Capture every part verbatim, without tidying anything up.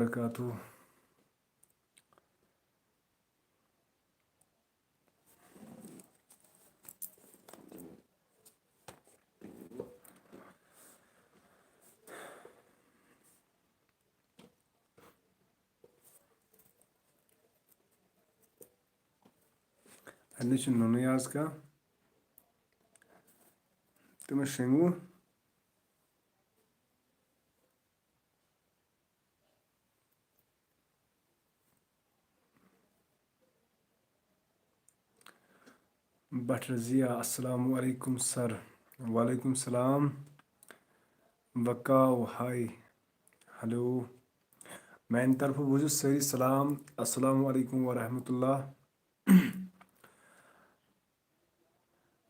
وبركاته. اَتہِ نَے چھُنہٕ نوٚنُے آز کانٛہہ۔ تٔمِس شۄنٛگوُ۔ بٹ رضیہ، السلام علیکم سر۔ وعلیکم السلام۔ وکاو، ہاے، ہیلو۔ میانہِ طرفہٕ بوٗزِو سٲری سلام، السلام علیکم ورحمۃ اللہ۔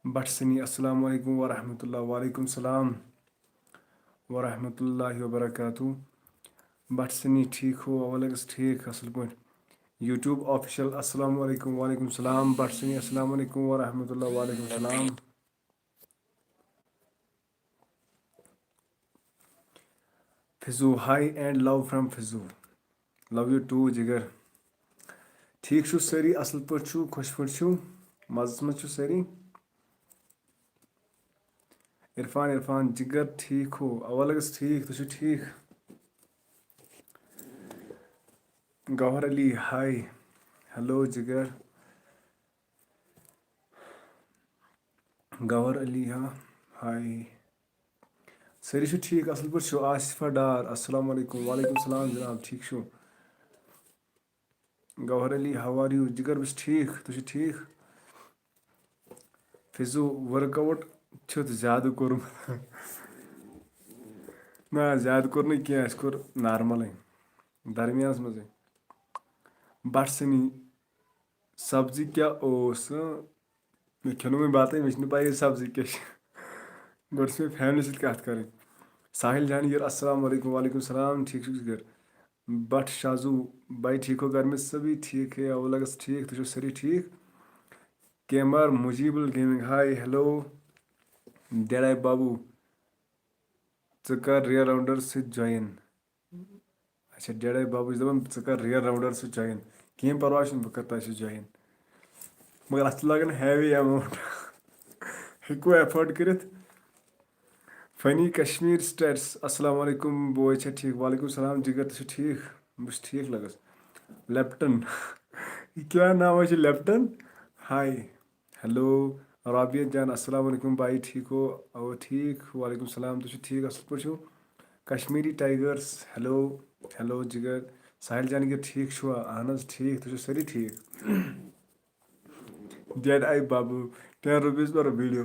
بٹ سنی، السلام علیکم ورحمۃ اللہ۔ وعلیکم السلام ورحمۃ اللہ وبرکاتہ۔ بٹ سنی، ٹھیک ہو؟ اولگس ٹھیک، اصل پٲٹھۍ۔ YouTube official، السلام علیکم۔ وعلیکم السلام۔ بٹ سنی، السلام علیکم ورحمۃ اللہ۔ وعلیکم السلام۔ فضو، hi and love from فضو۔ Love you too جگر۔ ٹھیک چھُو سٲری؟ اصل پٲٹھۍ چھُو؟ خۄش پٲٹھۍ چھُو؟ مزس منٛز چھُو سٲری؟ عرفان، عرفان جگر، ٹھیک ہو؟ اولگس ٹھیک، تُہۍ چھِو ٹھیک؟ گوہر علی، ہاے۔ ہیلو جگر۔ گوہر علی، ہاں، ہاے۔ سٲری چھِو ٹھیک؟ اصل پٲٹھۍ چھِو؟ آصفہ ڈار، السلام علیکم۔ وعلیکم السلام جناب، ٹھیک چھِو؟ گوہر علی، how are you؟ جگر، بہٕ چھُس ٹھیک، تُہۍ چھِو ٹھیک؟ فضو، workout چھُتھ زیادٕ کوٚرمُت؟ نہ، زیادٕ کوٚر نہٕ کینٛہہ، اَسہِ کوٚر نارملٕے، درمیانَس منٛزٕے۔ بٹ سنی، سبزی کیٛاہ اوس؟ مےٚ کھیوٚو نہٕ وُنہِ بَتٕے، مےٚ چھِنہٕ پَیی سبزی کیٛاہ چھِ۔ گۄڈٕ چھِ مےٚ فیملی سۭتۍ کَتھ کَرٕنۍ۔ ساحل جان یِر، السلام علیکم۔ وعلیکم السلام، ٹھیک چھُکھ جگر؟ بٹ شازو، بھائی ٹھیک ہو؟ گھر میں سبھی ٹھیک ہے؟ اولگس ٹھیک، تُہۍ چھِو سٲری ٹھیک؟ کیمر مجیب الگیمنگ، ہاے، ہیلو۔ ڈیڈاے بابو، ژٕ کر ریل راؤنڈر سۭتۍ join۔ اچھا، ڈیڈاے بابو چھُ دَپان، ژٕ کر ریل راؤنڈر سۭتۍ join۔ کِہیٖنۍ پرواے چھُنہٕ، بہٕ کر تۄہہِ سۭتۍ join۔ مگر اَتھ چھُ لگان heavy amount۔ ہیٚکِو afford کٔرِتھ؟ فنی کشمیر سٹیٹس، السلام علیکم بوے، چھا ٹھیک؟ وعلیکم السلام جگر، تُہۍ چھِو ٹھیک؟ بہٕ چھُس ٹھیک لگس۔ لیپٹن۔ یہِ کیٛاہ ناو حظ چھُ لیپٹن؟ ہاے۔ ہیلو۔ رابعہ جان، السلام علیکم بھائی، ٹھیک ہو؟ او ٹھیک، وعلیکم السلام، تُہۍ چھِو ٹھیک، اصل پٲٹھۍ چھِو؟ کشمیری ٹائیگرس، ہیلو، ہیلو جگر۔ ساحل جان، یہِ ٹھیک چھُوا؟ اہن حظ ٹھیک، تُہۍ چھِو سٲری ٹھیک؟ ڈیڈ آے بابو، ten rupees per video،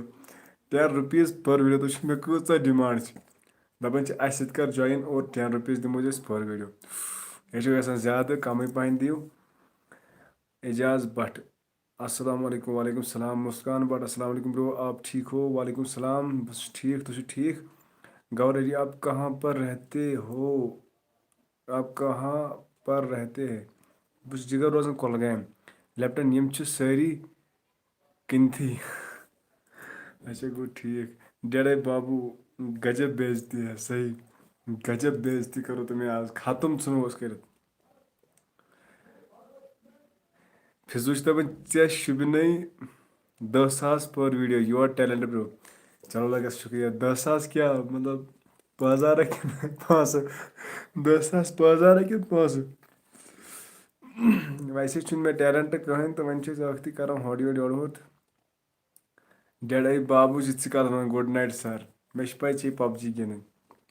ten rupees per video، تُہۍ چھِو مےٚ کۭژاہ demand چھِ؟ دَپان چھِ اَسہِ سۭتۍ کر join اور ten rupees دِمو أسۍ per video۔ یہِ چھُ گژھان زیادٕ، کَمٕے پَہَن دِیِو۔ اعجاز بٹ، السلام علیکم۔ وعلیکم السلام۔ مسکان بٹ، السلام علیکم برو، آپ ٹھیک ہو؟ وعلیکم السلام، بہٕ چھُس ٹھیک، تُہۍ چھِو ٹھیک؟ گوہر علی، آپ کہاں پر رہتے ہو؟ آپ کہاں پر رہتے ہیں؟ بہٕ چھُس جگر روزان کۄلگامہِ۔ لیپٹن، یِم چھِ سٲری کٕنتھی۔ اچھا، گوٚو ٹھیک۔ ڈیڈے بابو، گجب بے عزتی ہے، صحیح۔ گجب بے عزتی کرو تُہۍ مےٚ آز، ختم ژھٕنوس کٔرِتھ۔ فضو چھُ دَپان، ژےٚ شوٗبہِ نَے دَہ ساس per video، you are talent bro۔ چلو لگس شُکریہ۔ دَہ ساس کیٛاہ، مطلب، پٲزارا کِنہٕ پونٛسہٕ؟ دَہ ساس پٲزارا کِنہٕ پونٛسہٕ؟ ویسے چھُنہٕ مےٚ talent کٕہٕنۍ تہٕ وۄنۍ چھِ أسۍ ٲختی کران ہورٕ یورٕ، یورٕ ہورٕ تہٕ۔ ڈیڈے بابو چھُ ژٕ کَتھ وَنان، good night sir۔ مےٚ چھِ پَے ژےٚ چھے PUBG گِنٛدٕنۍ،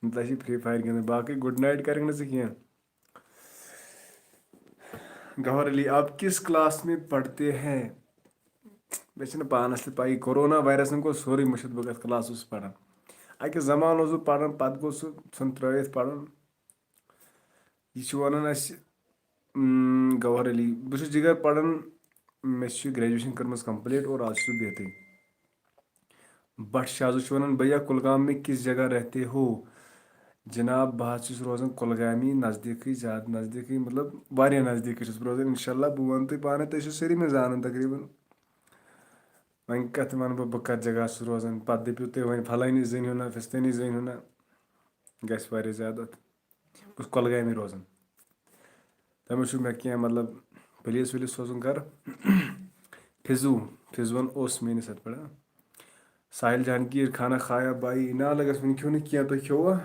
مطلب، ژےٚ چھے Free Fire گِنٛدٕنۍ، باقٕے good night کَرَکھ نہٕ ژٕ کینٛہہ۔ گوہر علی، آپ کس کلاس میں پڑھتے ہیں؟ مےٚ چھِنہٕ پانَس تہِ پَیی، کورونا وایرَسَن کوٚر سورُے مٔشِتھ، بہٕ کَتھ کلاسَس اوسُس پَران۔ اَکہِ زمانہٕ اوسُس بہٕ پَران، پَتہٕ گوٚو سُہ ژھُن ترٛٲوِتھ پَرُن۔ یہِ چھُ وَنان اَسہِ، اۭں، گوہر علی، بہٕ چھُس جِگر پَران، مےٚ چھِ graduation کٔرمٕژ complete اور آز چھُس بہٕ بِہتٕے۔ بٹ شازو چھُ وَنان، بھیا کُلگام میں کس جگہ رہتے ہو؟ جناب، بہٕ حظ چھُس روزان کۄلگامی نزدیٖکٕے، زیادٕ نزدیٖکٕے، مطلب، واریاہ نزدیٖکٕے چھُس بہٕ روزان۔ انشاءاللہ، بہٕ وَنہٕ تۄہہِ پانَے، تُہۍ چھِو سٲری مےٚ زانان تقریٖباً۔ وۄنۍ کَتھ وَنہٕ بہٕ، بہٕ کَتھ جگہ چھُس روزان؟ پَتہٕ دٔپِو تُہۍ وۄنۍ، فلٲنی زٔنۍ ہُنٛد نہ، فِستٲنی زٔنۍ ہُنٛد نہ، گژھِ واریاہ زیادٕ اَتھ۔ بہٕ چھُس کۄلگامی روزان۔ تۄہہِ ما چھُو مےٚ کینٛہہ، مطلب، پُلیٖس وُلیٖس سوزُن گرٕ؟ فِزوٗ، فِزوَن اوس میٛٲنِس اَتھ پٮ۪ٹھ، ہا؟ ساحل جہانگیر، کھانا کھایا بھائی؟ نا لگس وٕنہِ کھیوٚو نہٕ کینٛہہ، تُہۍ کھیوٚوا؟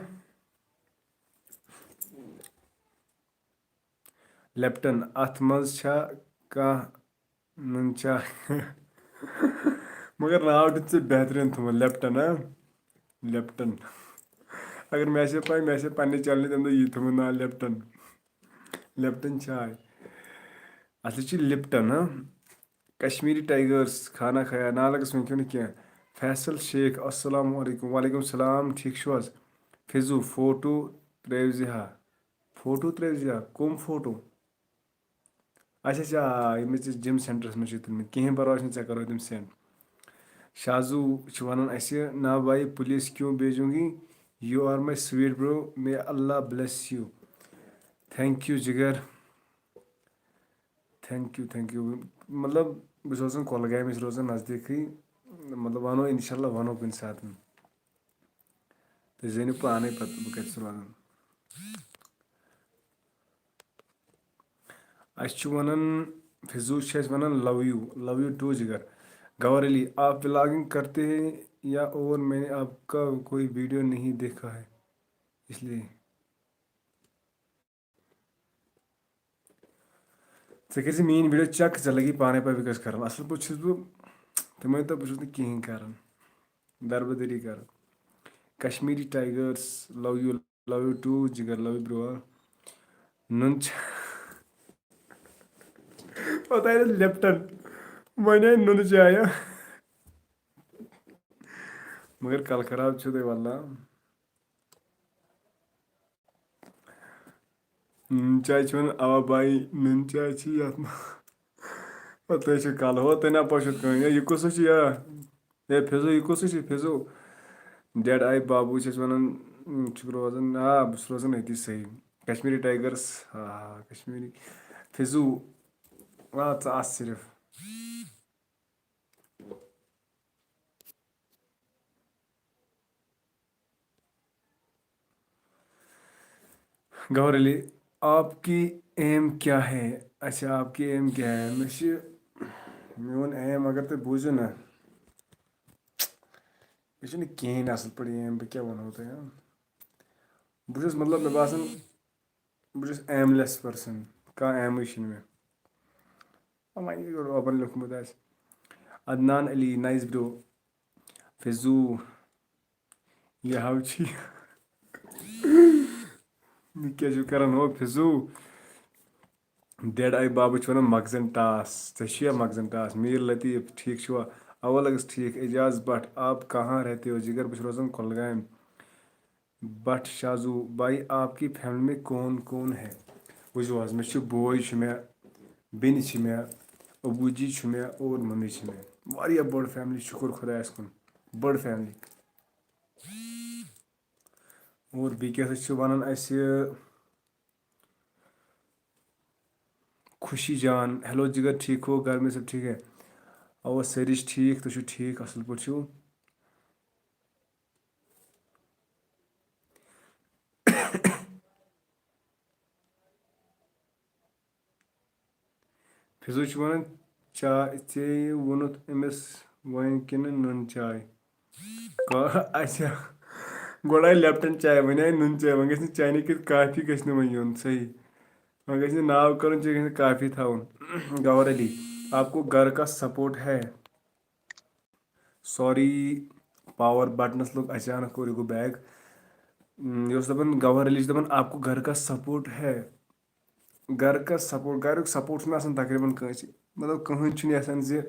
لیپٹن، اَتھ منٛز چھا کانٛہہ نُن چاے؟ مگر ناو دیُت ژےٚ بہتریٖن تھوٚمُت، لیپٹن، ہا؟ لیپٹن۔ اگر مےٚ آسہِ ہا پَے، مےٚ آسہِ ہا پننہِ چینلہِ تَمہِ دۄہ یی تھوٚمُت ناو، لیپٹن۔ لیپٹن چاے۔ اَصلی چھِ لِپٹن، ہا؟ کشمیٖری ٹایگٲرٕس، کھانا کھایا؟ نا لگس وٕنہِ کھیوٚو نہٕ کینٛہہ۔ فیصل شیخ، السلام علیکم۔ وعلیکم السلام، ٹھیٖک چھِو حظ؟ فِزوٗ، فوٹو ترٛٲوزِ ہا۔ فوٹو ترٛٲوزِ ہا؟ کٕم فوٹو؟ اچھا، اچھا، آ، یِم أسۍ جِم سینٹرس منٛز چھِ تُلمٕتۍ، کِہیٖنۍ پرواے چھُنہٕ، ژےٚ کرو تِم سینڈ۔ شازو چھُ وَنان اَسہِ، "نا بھائی، پولیس کیوں بھیجوں گی؟ You are my sweet bro, may Allah bless you." Thank you، جِگر۔ Thank you، thank you۔ مطلب، بہٕ چھُس روزان کۄلگامہِ، أسۍ چھِ روزان نزدیٖکٕے۔ مطلب، وَنو اِنشاء اللہ، وَنو کُنہِ ساتہٕ۔ تُہۍ زٲنِو پانَے پَتہٕ، بہٕ کَتہِ چھُس روزان۔ اَسہِ چھُ وَنان، فِزوٗ چھُ اَسہِ وَنان، "Love you، love you too، جِگر۔" گوہر علی، "آپ ولاگنگ کرتے ہیں یا؟ اور میں نے آپ کا کوئی ویڈیو نہیں دیکھا ہے، اس لیے۔" ژےٚ کٔرۍ زِ میٛٲنۍ ویڈیو چیک، ژےٚ لگی پانے پاے بہٕ کیٛاہ چھُس کران۔ اصل پٲٹھۍ چھُس بہٕ، تِمے تہٕ بہٕ چھُس نہٕ کِہیٖنۍ کران، دربٕدٔری کران۔ Kashmiri ٹایگٲرٕس، love you، love you too، جِگر، love you bro۔ نُن چاے۔ پتہٕ آیہِ لیپٹن، وۄنۍ آیہِ نُن چاے۔ مگر کل خراب چھُو تُہۍ واللہ۔ نُن چاے چھِ وَنان، اَوا بھائی، نُن چاے چھِ یَتھ منٛز۔ او، تُہۍ چھِو کَلہٕ ہو، تُہۍ نہ پوشِو کٕہٕنۍ۔ ہے، یہِ کُس چھُ یہِ؟ ہے، فِزو، یہِ کُس چھُ فِزو؟ ڈیڈ آی بابو چھِ أسۍ وَنان، چھُکھ روزان، آ، بہٕ چھُس روزان أتی صحیح۔ کشمیٖری ٹایگٲرٕس، آ، کشمیٖری۔ فِزو، آ، ژٕ آس صرف۔ گوہر علی، آپ کی ایم کیا ہے؟ اچھا، آپ کی ایم کیا ہے؟ مےٚ چھِ، میون ایم اگر تُہۍ بوٗزِو نہ، مےٚ چھُنہٕ کِہیٖنۍ اَصٕل پٲٹھۍ ایم، بہٕ کیٛاہ وَنہو تۄہہِ، ہاں؟ بہٕ چھُس، مطلب، مےٚ باسان، بہٕ چھُس aimless person، کانٛہہ ایمٕے چھُنہٕ مےٚ۔ وۄنۍ یہِ رۄبَن لیوٚکھمُت آسہِ۔ Adnan Ali, nice bro۔ فِزوٗ، یہِ ہاو چھی۔ یہِ کیٛاہ چھُ کران ہو فِزوٗ؟ ڈیڈ آی بابہٕ چھِ وَنان مخزن ٹاس۔ ژےٚ چھُیا مخزن ٹاس؟ میٖر لطیف، ٹھیٖک چھُوا؟ اَوا لَگَس ٹھیٖک۔ اعجاز بٹ، آپ کہاں رہتے ہو جگر؟ بہٕ چھُس روزان کۄلگامہِ۔ بٹ شازو بھائی، آپ کی فیملی میں کون کون ہے؟ وٕچھِو حظ، مےٚ چھُ بوے چھُ مےٚ، بیٚنہِ چھِ مےٚ، ابوٗ جی چھُ مےٚ اور ممی چھِ مےٚ۔ واریاہ بٔڑ فیملی، شُکُر خۄدایَس کُن، بٔڑ فیملی۔ اور بیٚیہِ کیٛاہ سا چھِ وَنان اَسہِ، خوشی جان، ہیلو جگر، ٹھیک ہو؟ گھر میں سب ٹھیک ہے؟ اوا، سٲری چھِ ٹھیک، تُہۍ چھِو ٹھیک، اَصٕل پٲٹھۍ چھِو؟ فِزو چھُ وَنان، چا-، ژےٚ ووٚنُتھ أمِس وۄنۍ کِنہٕ نُن چاے؟ کا-، اچھا، گۄڈٕ آیہِ لیپٹن چاے، وۄنۍ آیہِ نُن چاے، وۄنۍ گژھِ نہٕ چاینہِ کِتھ، کافی گژھِ نہٕ وۄنۍ یُن، صحیح۔ وۄنۍ گژھِ نہٕ ناو کَرُن، چاے گژھِ نہٕ کافی تھاوُن۔ گوہر علی، آپ کو گھر کا سپورٹ ہے؟ سوری، پاور بٹنس لوٚگ اچانک اور یہِ گوٚو بیک۔ یہِ اوس دَپان، گوہر علی چھُ دَپان، آپ کو گھر کا سپورٹ ہے؟ گھر کا سپورٹ، گھریُک سپورٹ چھُنہٕ آسان تقریٖباً کٲنٛسہِ۔ مطلب، کٕہٕنۍ چھُنہٕ یَژھان زِ،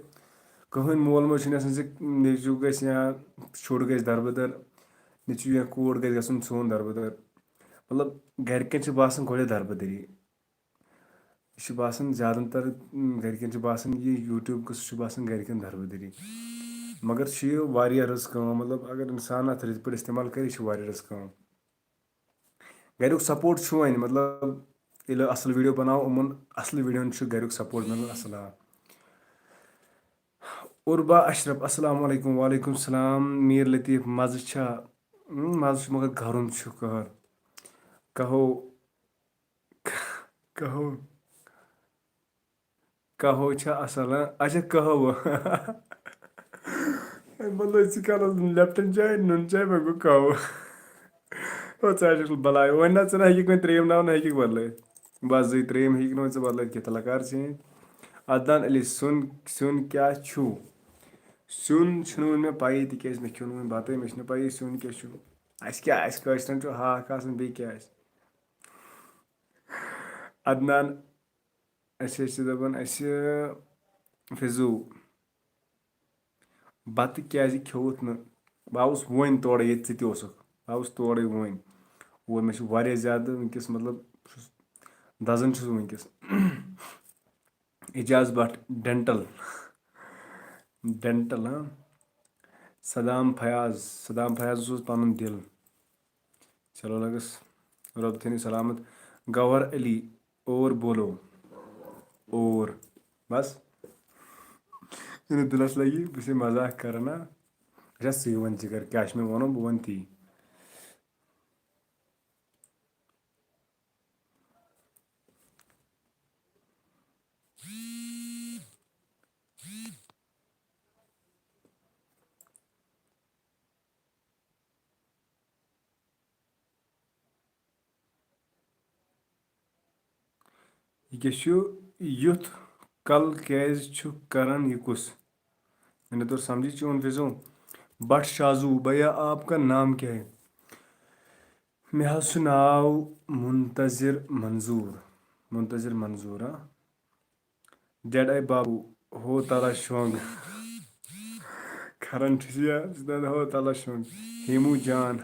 کٕہٕنۍ مول موج چھُنہٕ یَژھان زِ نیٚچوٗ گژھِ یا شُر گژھِ دربٕدر، نیٚچوٗ یا کوٗر گژھِ گژھُن سون دربٕدر۔ مطلب، گرِکٮ۪ن چھِ باسان گۄڈٕ دربٕدری۔ یہِ چھُ باسان زیادٕ تر، اۭں، گرِکٮ۪ن چھُ باسان یہِ YouTube قصہٕ چھُ باسان گرِکٮ۪ن دربٕدری۔ مگر چھُ یہِ واریاہ رٕژ کٲم، مطلب، اگر اِنسان اَتھ رٕتۍ پٲٹھۍ استعمال کرِ، یہِ چھُ واریاہ رٕژ کٲم۔ گریُک سپورٹ چھُ وۄنۍ، مطلب، ییٚلہِ اَصٕل ویٖڈیو بَناوو، یِمَن اَصٕل ویٖڈیوَن چھُ گریُک سپورٹ مِلان اَصٕل، آ۔ عربا اشرف، السلام علیکم۔ وعلیکم السلام۔ میٖر لطیف، مَزٕ چھا؟ اۭں، مَزٕ چھُ، مگر گرم چھُ قہر۔ کہو، کہو، قہوٕ چھا اصل، ہاں؟ اچھا، قہوٕ۔ مطلب، ژٕ کَرَس لیپٹن چاے، نُن چاے، وۄنۍ گوٚو قہوٕ۔ او، ژٕ ہا چھُکھ بلاے۔ وۄنۍ نہ، ژٕ نہ ہیٚکِکھ وۄنۍ ترٛیٚیِم ناو نہ ہیٚکِکھ بدلٲیِتھ۔ بس زٕے ترٛیٚیِم ہیٚکِکھ نہٕ وۄنۍ ژٕ بدلٲیِتھ کینٛہہ۔ تہٕ لکار ژھٕنِتھ، سیُن، سیُن کیٛاہ چھُ؟ سیُن چھُنہٕ وۄنۍ مےٚ پَیی، تِکیٛازِ مےٚ کھیوٚو نہٕ وۄنۍ بَتَے، مےٚ چھُنہٕ پَیی سیُن کیٛاہ چھُ۔ اَسہِ کیٛاہ، اَسہِ کٲشرٮ۪ن چھُ ہاکھ آسان، بیٚیہِ کیٛاہ آسہِ؟ عدنان، أسۍ حظ چھِ دَپان، اَسہِ فِزو، بَتہٕ کیٛازِ کھیوٚوُتھ نہٕ؟ بہٕ آوُس وۄنۍ تورَے، ییٚتہِ ژٕ تہِ اوسُکھ۔ بہٕ آوُس تورَے وۄنۍ۔ اور مےٚ چھُ واریاہ زیادٕ وٕنکیٚس، مطلب، چھُس، دَزان چھُس وٕنکیٚس۔ اعجاز بٹ ڈینٹل۔ ڈینٹل، ہاں۔ صدام فیاض، صدام فیاض اوس پنُن دِل۔ چلو لگس، رب تھٲینی سلامت۔ گوہر علی، اور بولو۔ اور بس۔ یہِ نہٕ دِلس لگی، بہٕ چھُسے مزاق کران، ہا۔ اچھا، ژٕے وَن، ژٕ کر، کیٛاہ چھُ مےٚ وَنُن، بہٕ وَنہٕ تی۔ یہِ کیٛاہ چھُ؟ یُتھ کل کیٛازِ چھُ کران یہِ کُس؟ مےٚ نہٕ توٚر سمجھی چون فِزو۔ بٹ شازو، بھیا آپ کا نام کیا ہے؟ مےٚ حظ چھُ ناو منتظر منظور۔ منتظر منظور، ہاں۔ ڈیڈ آے بابو، ہو تلا شونگ۔ کھرن چھُس یا، چھُس دپان ہو تلا شونگ۔ ہیمو جان،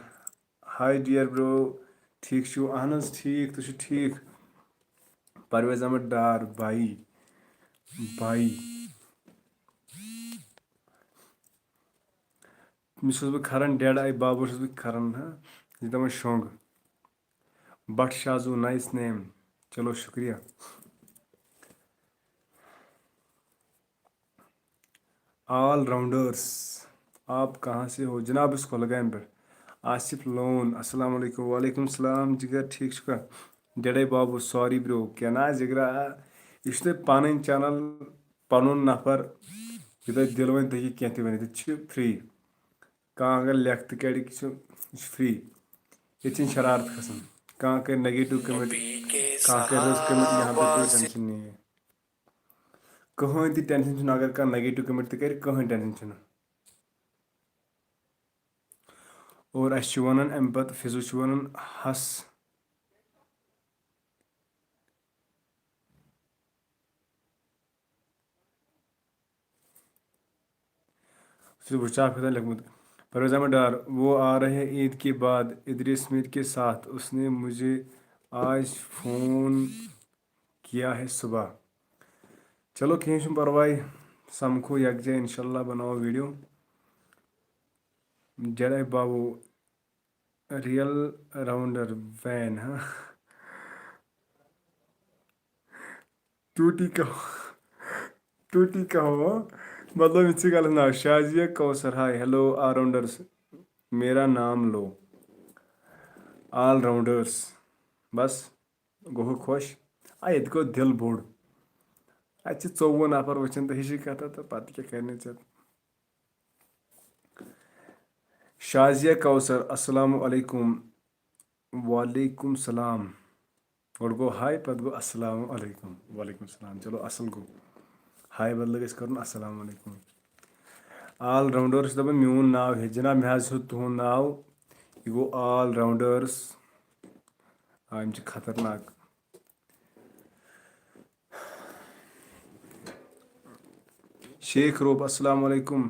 ہاے ڈیئر برو، ٹھیک چھُو؟ اہن حظ ٹھیک، تُہۍ چھِو ٹھیک؟ پرویز احمد ڈار، بھائی، بھائی۔ مےٚ چھُس بہٕ کھران، ڈیڈ آے بابو چھُس بہٕ کھران، ہاں، یہِ دپان شونگ۔ بٹ شازو، نائس نیم۔ چلو، شکریہ۔ آل راؤنڈرز، آپ کہاں سے ہو؟ جناب، أسۍ کۄلگامہِ پٮ۪ٹھ۔ آصف لون، السلام علیکم۔ وعلیکم السلام جگر، ٹھیک چھُکھا؟ ڈیڈے بابو، سوری برو، کینٛہہ نہ حظ جگرا، یہِ چھُ تۄہہِ پنٕنۍ چینل، پنُن نفر، یہِ تۄہہِ دِل وَنہِ تُہۍ ہیٚکِو کینٛہہ تہِ ؤنِتھ، ییٚتہِ چھِ فری۔ کانٛہہ اگر لیکھتہٕ کَڑِ، یہِ چھُ، یہِ چھُ فری۔ ییٚتہِ چھِنہٕ شرارت کھسان۔ کانٛہہ کَرِ نیگیٹو کمنٹ، کانٛہہ کَرِ رٕژ کمنٹ، یہاں پہ کوئی ٹینشن نہیں ہے۔ کٕہٕنۍ تہِ ٹینشن چھُنہٕ، اگر کانٛہہ نیگیٹو کمنٹ تہِ کَرِ، کٕہٕنۍ ٹینشن چھُنہٕ۔ اور اَسہِ چھُ وَنان اَمہِ پَتہٕ، فِزو چھُ وَنان ہَس۔ صرف وٕچھا پھِران لیوٚکھمُت۔ پرویز احمد ڈار، وہ آ رہے ہیں عید کے بعد ادریس میر کے ساتھ، اس نے مجھے آج فون کیا ہے صبح۔ چلو، کِہیٖنۍ چھُنہٕ پَرواے، سَمکھو یَکجاہ، اِنشاء اللہ بَناوو ویٖڈیو۔ جَڑے بابو، ریئل راؤنڈر وین، ہاں۔ ٹوٹی کہو، ٹوٹی کہو، مطلب، یہِ چھِ غلط ناو۔ شازیہ کوثر، ہاے، ہیلو، آل راؤنڈرز، میرا نام لو۔ آل راؤنڈرز، بس، گوٚو خۄش۔ آ، ییٚتہِ گوٚو دِل بوٚڑ۔ اَتہِ چھِ ژوٚوُہ نفر وٕچھان تہٕ ہِشی کَتھا، تہٕ پَتہٕ کیٛاہ کَرِ نہٕ ژےٚ؟ شازیہ کوثر، السلام علیکم۔ وعلیکم السلام۔ گۄڈٕ گوٚو ہاے، پَتہٕ گوٚو السلام علیکم۔ وعلیکم السلام۔ چلو، اَصٕل گوٚو۔ ہاے بدلہٕ گژھِ کَرُن السلام علیکم۔ آل راؤنڈٲرٕس چھِ دَپان، میون ناو ہیٚچھ جِناب، مےٚ حظ ہیوٚت تُہُنٛد ناو۔ یہِ گوٚو آل راؤنڈٲرٕس۔ آ، یِم چھِ خطرناک۔ شیخ روب، السلام علیکم۔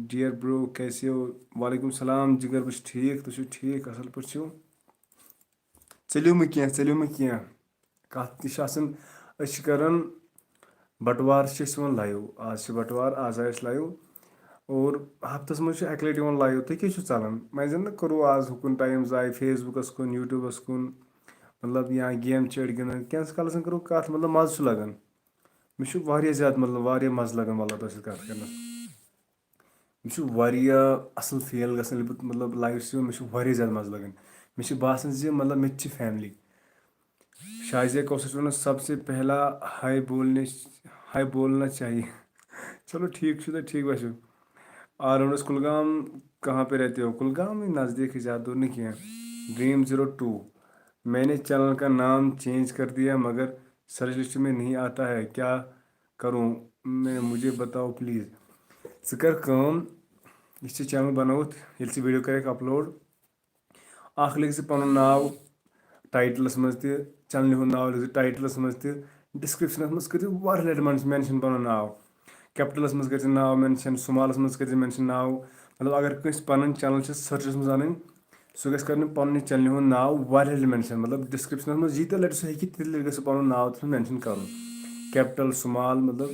ڈیئر برو، کیسے ہو؟ وعلیکم السلام جگر، بہٕ چھُس ٹھیٖک، تُہۍ چھِو ٹھیٖک، اَصٕل پٲٹھۍ چھِو؟ ژٔلِو مہٕ کینٛہہ، ژٔلِو مہٕ کینٛہہ۔ کَتھ تہِ چھِ آسان، أسۍ چھِ کَران، بَٹوار چھِ أسۍ یِوان لایِو، آز چھِ بَٹوار، آز آے أسۍ لایِو۔ اور ہفتَس منٛز چھُ اَکہِ لَٹہِ یِوان لایِو، تُہۍ کیٛاہ چھِو ژَلان؟ وۄنۍ زَن نہٕ کوٚروٕ آز ہُکُن ٹایم ضایع، فیس بُکَس کُن، یوٗٹیوٗبَس کُن، مطلب، یا گیم چھِ أڑۍ گِنٛدان، کینٛہہ کالَس گٔرو کَتھ، مطلب، مَزٕ چھُ لَگان۔ مےٚ چھُ واریاہ زیادٕ، مطلب، واریاہ مَزٕ لَگان، واللہ، تۄہہِ سۭتۍ کَتھ کَرنَس۔ مےٚ چھُ واریاہ اَصٕل فیٖل گژھان، ییٚلہِ بہٕ، مطلب، لایِو چھُس یِوان، مےٚ چھُ واریاہ زیادٕ مَزٕ لَگان۔ مےٚ چھُ باسان زِ، مطلب، مےٚ تہِ چھِ فیملی۔ شازیہ کوثر چھِ وَنان، "سب سے پہلا ہائی بولنے، ہائی بولنا چاہیے۔" چلو، ٹھیٖک چھُ تہٕ ٹھیٖک باسیو۔ آل راؤنڈرس، کُلگام کہاں پہ رہتے ہو؟ کُلگام ہی نزدیٖک ہے، زیادٕ دوٗر نہٕ کینٛہہ۔ ڈریم زیٖرو ٹوٗ، میں نے چینل کا نام چینج کر دیا مگر سرچ لسٹ میں نہیں آتا ہے، کیا کروں میں، مجھے بتاؤ پلیز۔ ژٕ کر کٲم، یُس ژےٚ چینل بنووُتھ، ییٚلہِ ژٕ ویڈیو کرکھ اپلوڈ، اکھ لیکھ ژٕ پنُن ناو ٹائٹلس منٛز تہِ، چینلہِ ہُنٛد ناو لیکھ ژٕ ٹائٹلس منٛز تہِ، ڈسکرپشنس منٛز کٔرۍ زِ واریاہ لٹہِ مینشن پنُن ناو، کیپٹلس منٛز کٔرۍ زِ ناو مینشن، سمالس منٛز کٔرۍ زِ مینشن ناو۔ مطلب، اگر کٲنٛسہِ پنٕنۍ چینل چھِ سرچس منٛز انٕنۍ، سُہ گژھِ کرُن پننہِ چینلہِ ہُنٛد ناو واریاہ لٹہِ مینشن، مطلب، ڈسکرپشنس منٛز ییٖتیٛاہ لٹہِ سُہ ہیٚکہِ، تیٖتیٛاہ لٹہِ گژھِ سُہ پنُن ناو تتھ منٛز مینشن کرُن، کیپٹل، سمال، مطلب،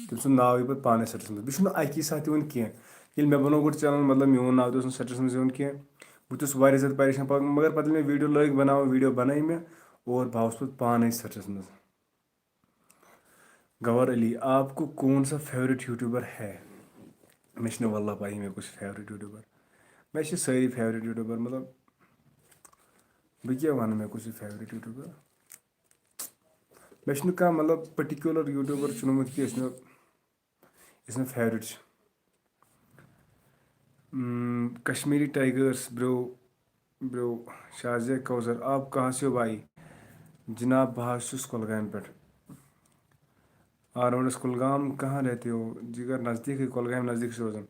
تٔمۍ سُنٛد ناو یی پتہٕ پانے سرچس منٛز۔ بیٚیہِ چھُنہٕ اکی ساتہٕ یِوان کینٛہہ۔ ییٚلہِ مےٚ بنوو گۄڈٕ چینل، مطلب، میون ناو تہِ اوس نہٕ سرچس منٛز یِوان کینٛہہ۔ بہٕ تہِ اوسُس واریاہ زیادٕ پریشان پتہٕ، مگر پتہٕ ییٚلہِ مےٚ ویڈیو لٲگۍ بناوٕنۍ، ویڈیو بنٲے مےٚ اور بہٕ آوُس پتہٕ پانے سرچس منٛز۔ گوہر علی، آپ کو کون سا فیورٹ یوٹیوبر ہے؟ مےٚ چھِنہٕ واللہ پَیی مےٚ کُس چھُ فیورٹ یوٹیوبر۔ مےٚ چھِ سٲری فیورٹ یوٹیوبر، مطلب، بہٕ کیٛاہ وَنہٕ مےٚ کُس چھُ فیورٹ یوٹیوبر؟ مےٚ چھُنہٕ کانٛہہ، مطلب، پٔٹِکیوٗلر یوٹیوبر چُنمُت کینٛہہ یُس مےٚ، یُس مےٚ فیورٹ چھُ۔ اۭں، کشمیری ٹائیگرس، برو، برو، شازیہ کوثر، آپ کہاں سے ہو بھائی؟ جناب، بہٕ حظ چھُس کۄلگامہِ پٮ۪ٹھ۔ آل راؤنڈرس، کۄلگام کہاں رہتے ہو؟ جگر، نزدیٖکٕے، کۄلگامہِ نزدیٖک چھُ روزان۔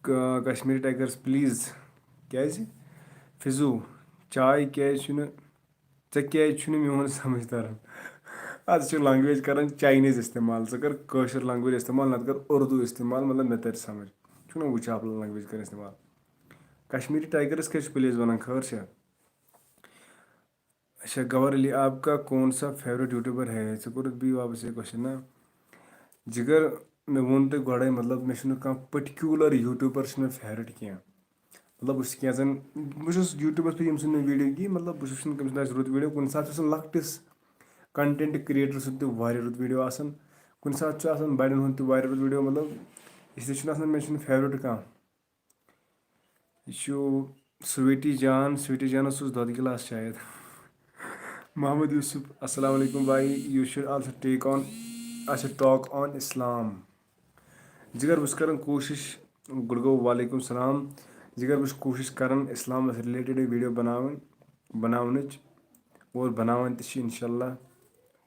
ک-، کشمیری ٹائیگرس، پلیز۔ کیٛازِ؟ فضو، چاے کیٛازِ چھُنہٕ، ژےٚ کیٛازِ چھُنہٕ میون سمجھ تران؟ آز چھِ لنگویج کران چاینیز استعمال، ژٕ کر کٲشِر لنگویج استعمال، نتہٕ کر اردو استعمال، مطلب، مےٚ ترِ سمجھ۔ چھُنہٕ وٕچھان لنگویج کران استعمال۔ کشمیری ٹائیگرس کیٛاہ چھُ پلیز ونان، خٲر چھا؟ اچھا، گوہر علی، آپ کا کون سا فیورٹ یوٹیوبر ہے؟ ژےٚ کوٚرُتھ بیٚیہِ واپس یہِ کوسچن نا؟ جگر، مےٚ ووٚن تۄہہِ گۄڈَے، مطلب، مےٚ چھُنہٕ کانٛہہ پٔٹِکیوٗلر یوٹیوبر چھُنہٕ مےٚ فیورٹ کینٛہہ۔ مطلب، بہٕ چھُس کینٛژھن، بہٕ چھُس یوٹیوبس پٮ۪ٹھ ییٚمہِ سٕنٛدۍ مےٚ ویڈیو یی، مطلب، بہٕ چھُس وٕچھان کٔمۍ سٕنٛدۍ آسہِ رُت ویڈیو۔ کُنہِ ساتہٕ چھُ آسان لۄکٹِس کنٹینٹ کریٹر سُنٛد تہِ واریاہ رُت ویڈیو آسان، کُنہِ ساتہٕ چھُ آسان بڑٮ۪ن ہُنٛد تہِ واریاہ رُت ویڈیو، مطلب، اس لیے چھُنہٕ آسان، مےٚ چھُنہٕ فیورٹ کانٛہہ۔ یہِ چھُ سویٹی جان، سویٹی جانَس اوس دۄد گِلاس شاید۔ محمد یوسف، السلام علیکم بھائی، you should also take on، اچھا، talk on Islam۔ جگر، بہٕ چھُس کران کوٗشِش، گۄڈٕ گوٚو وعلیکم السلام۔ جگر، بہٕ چھُس کوٗشِش کران اِسلامَس رِلیٹڈٕے ویٖڈیو بناوٕنۍ، بناونٕچ، اور بناوان تہِ چھِ اِنشاءاللہ۔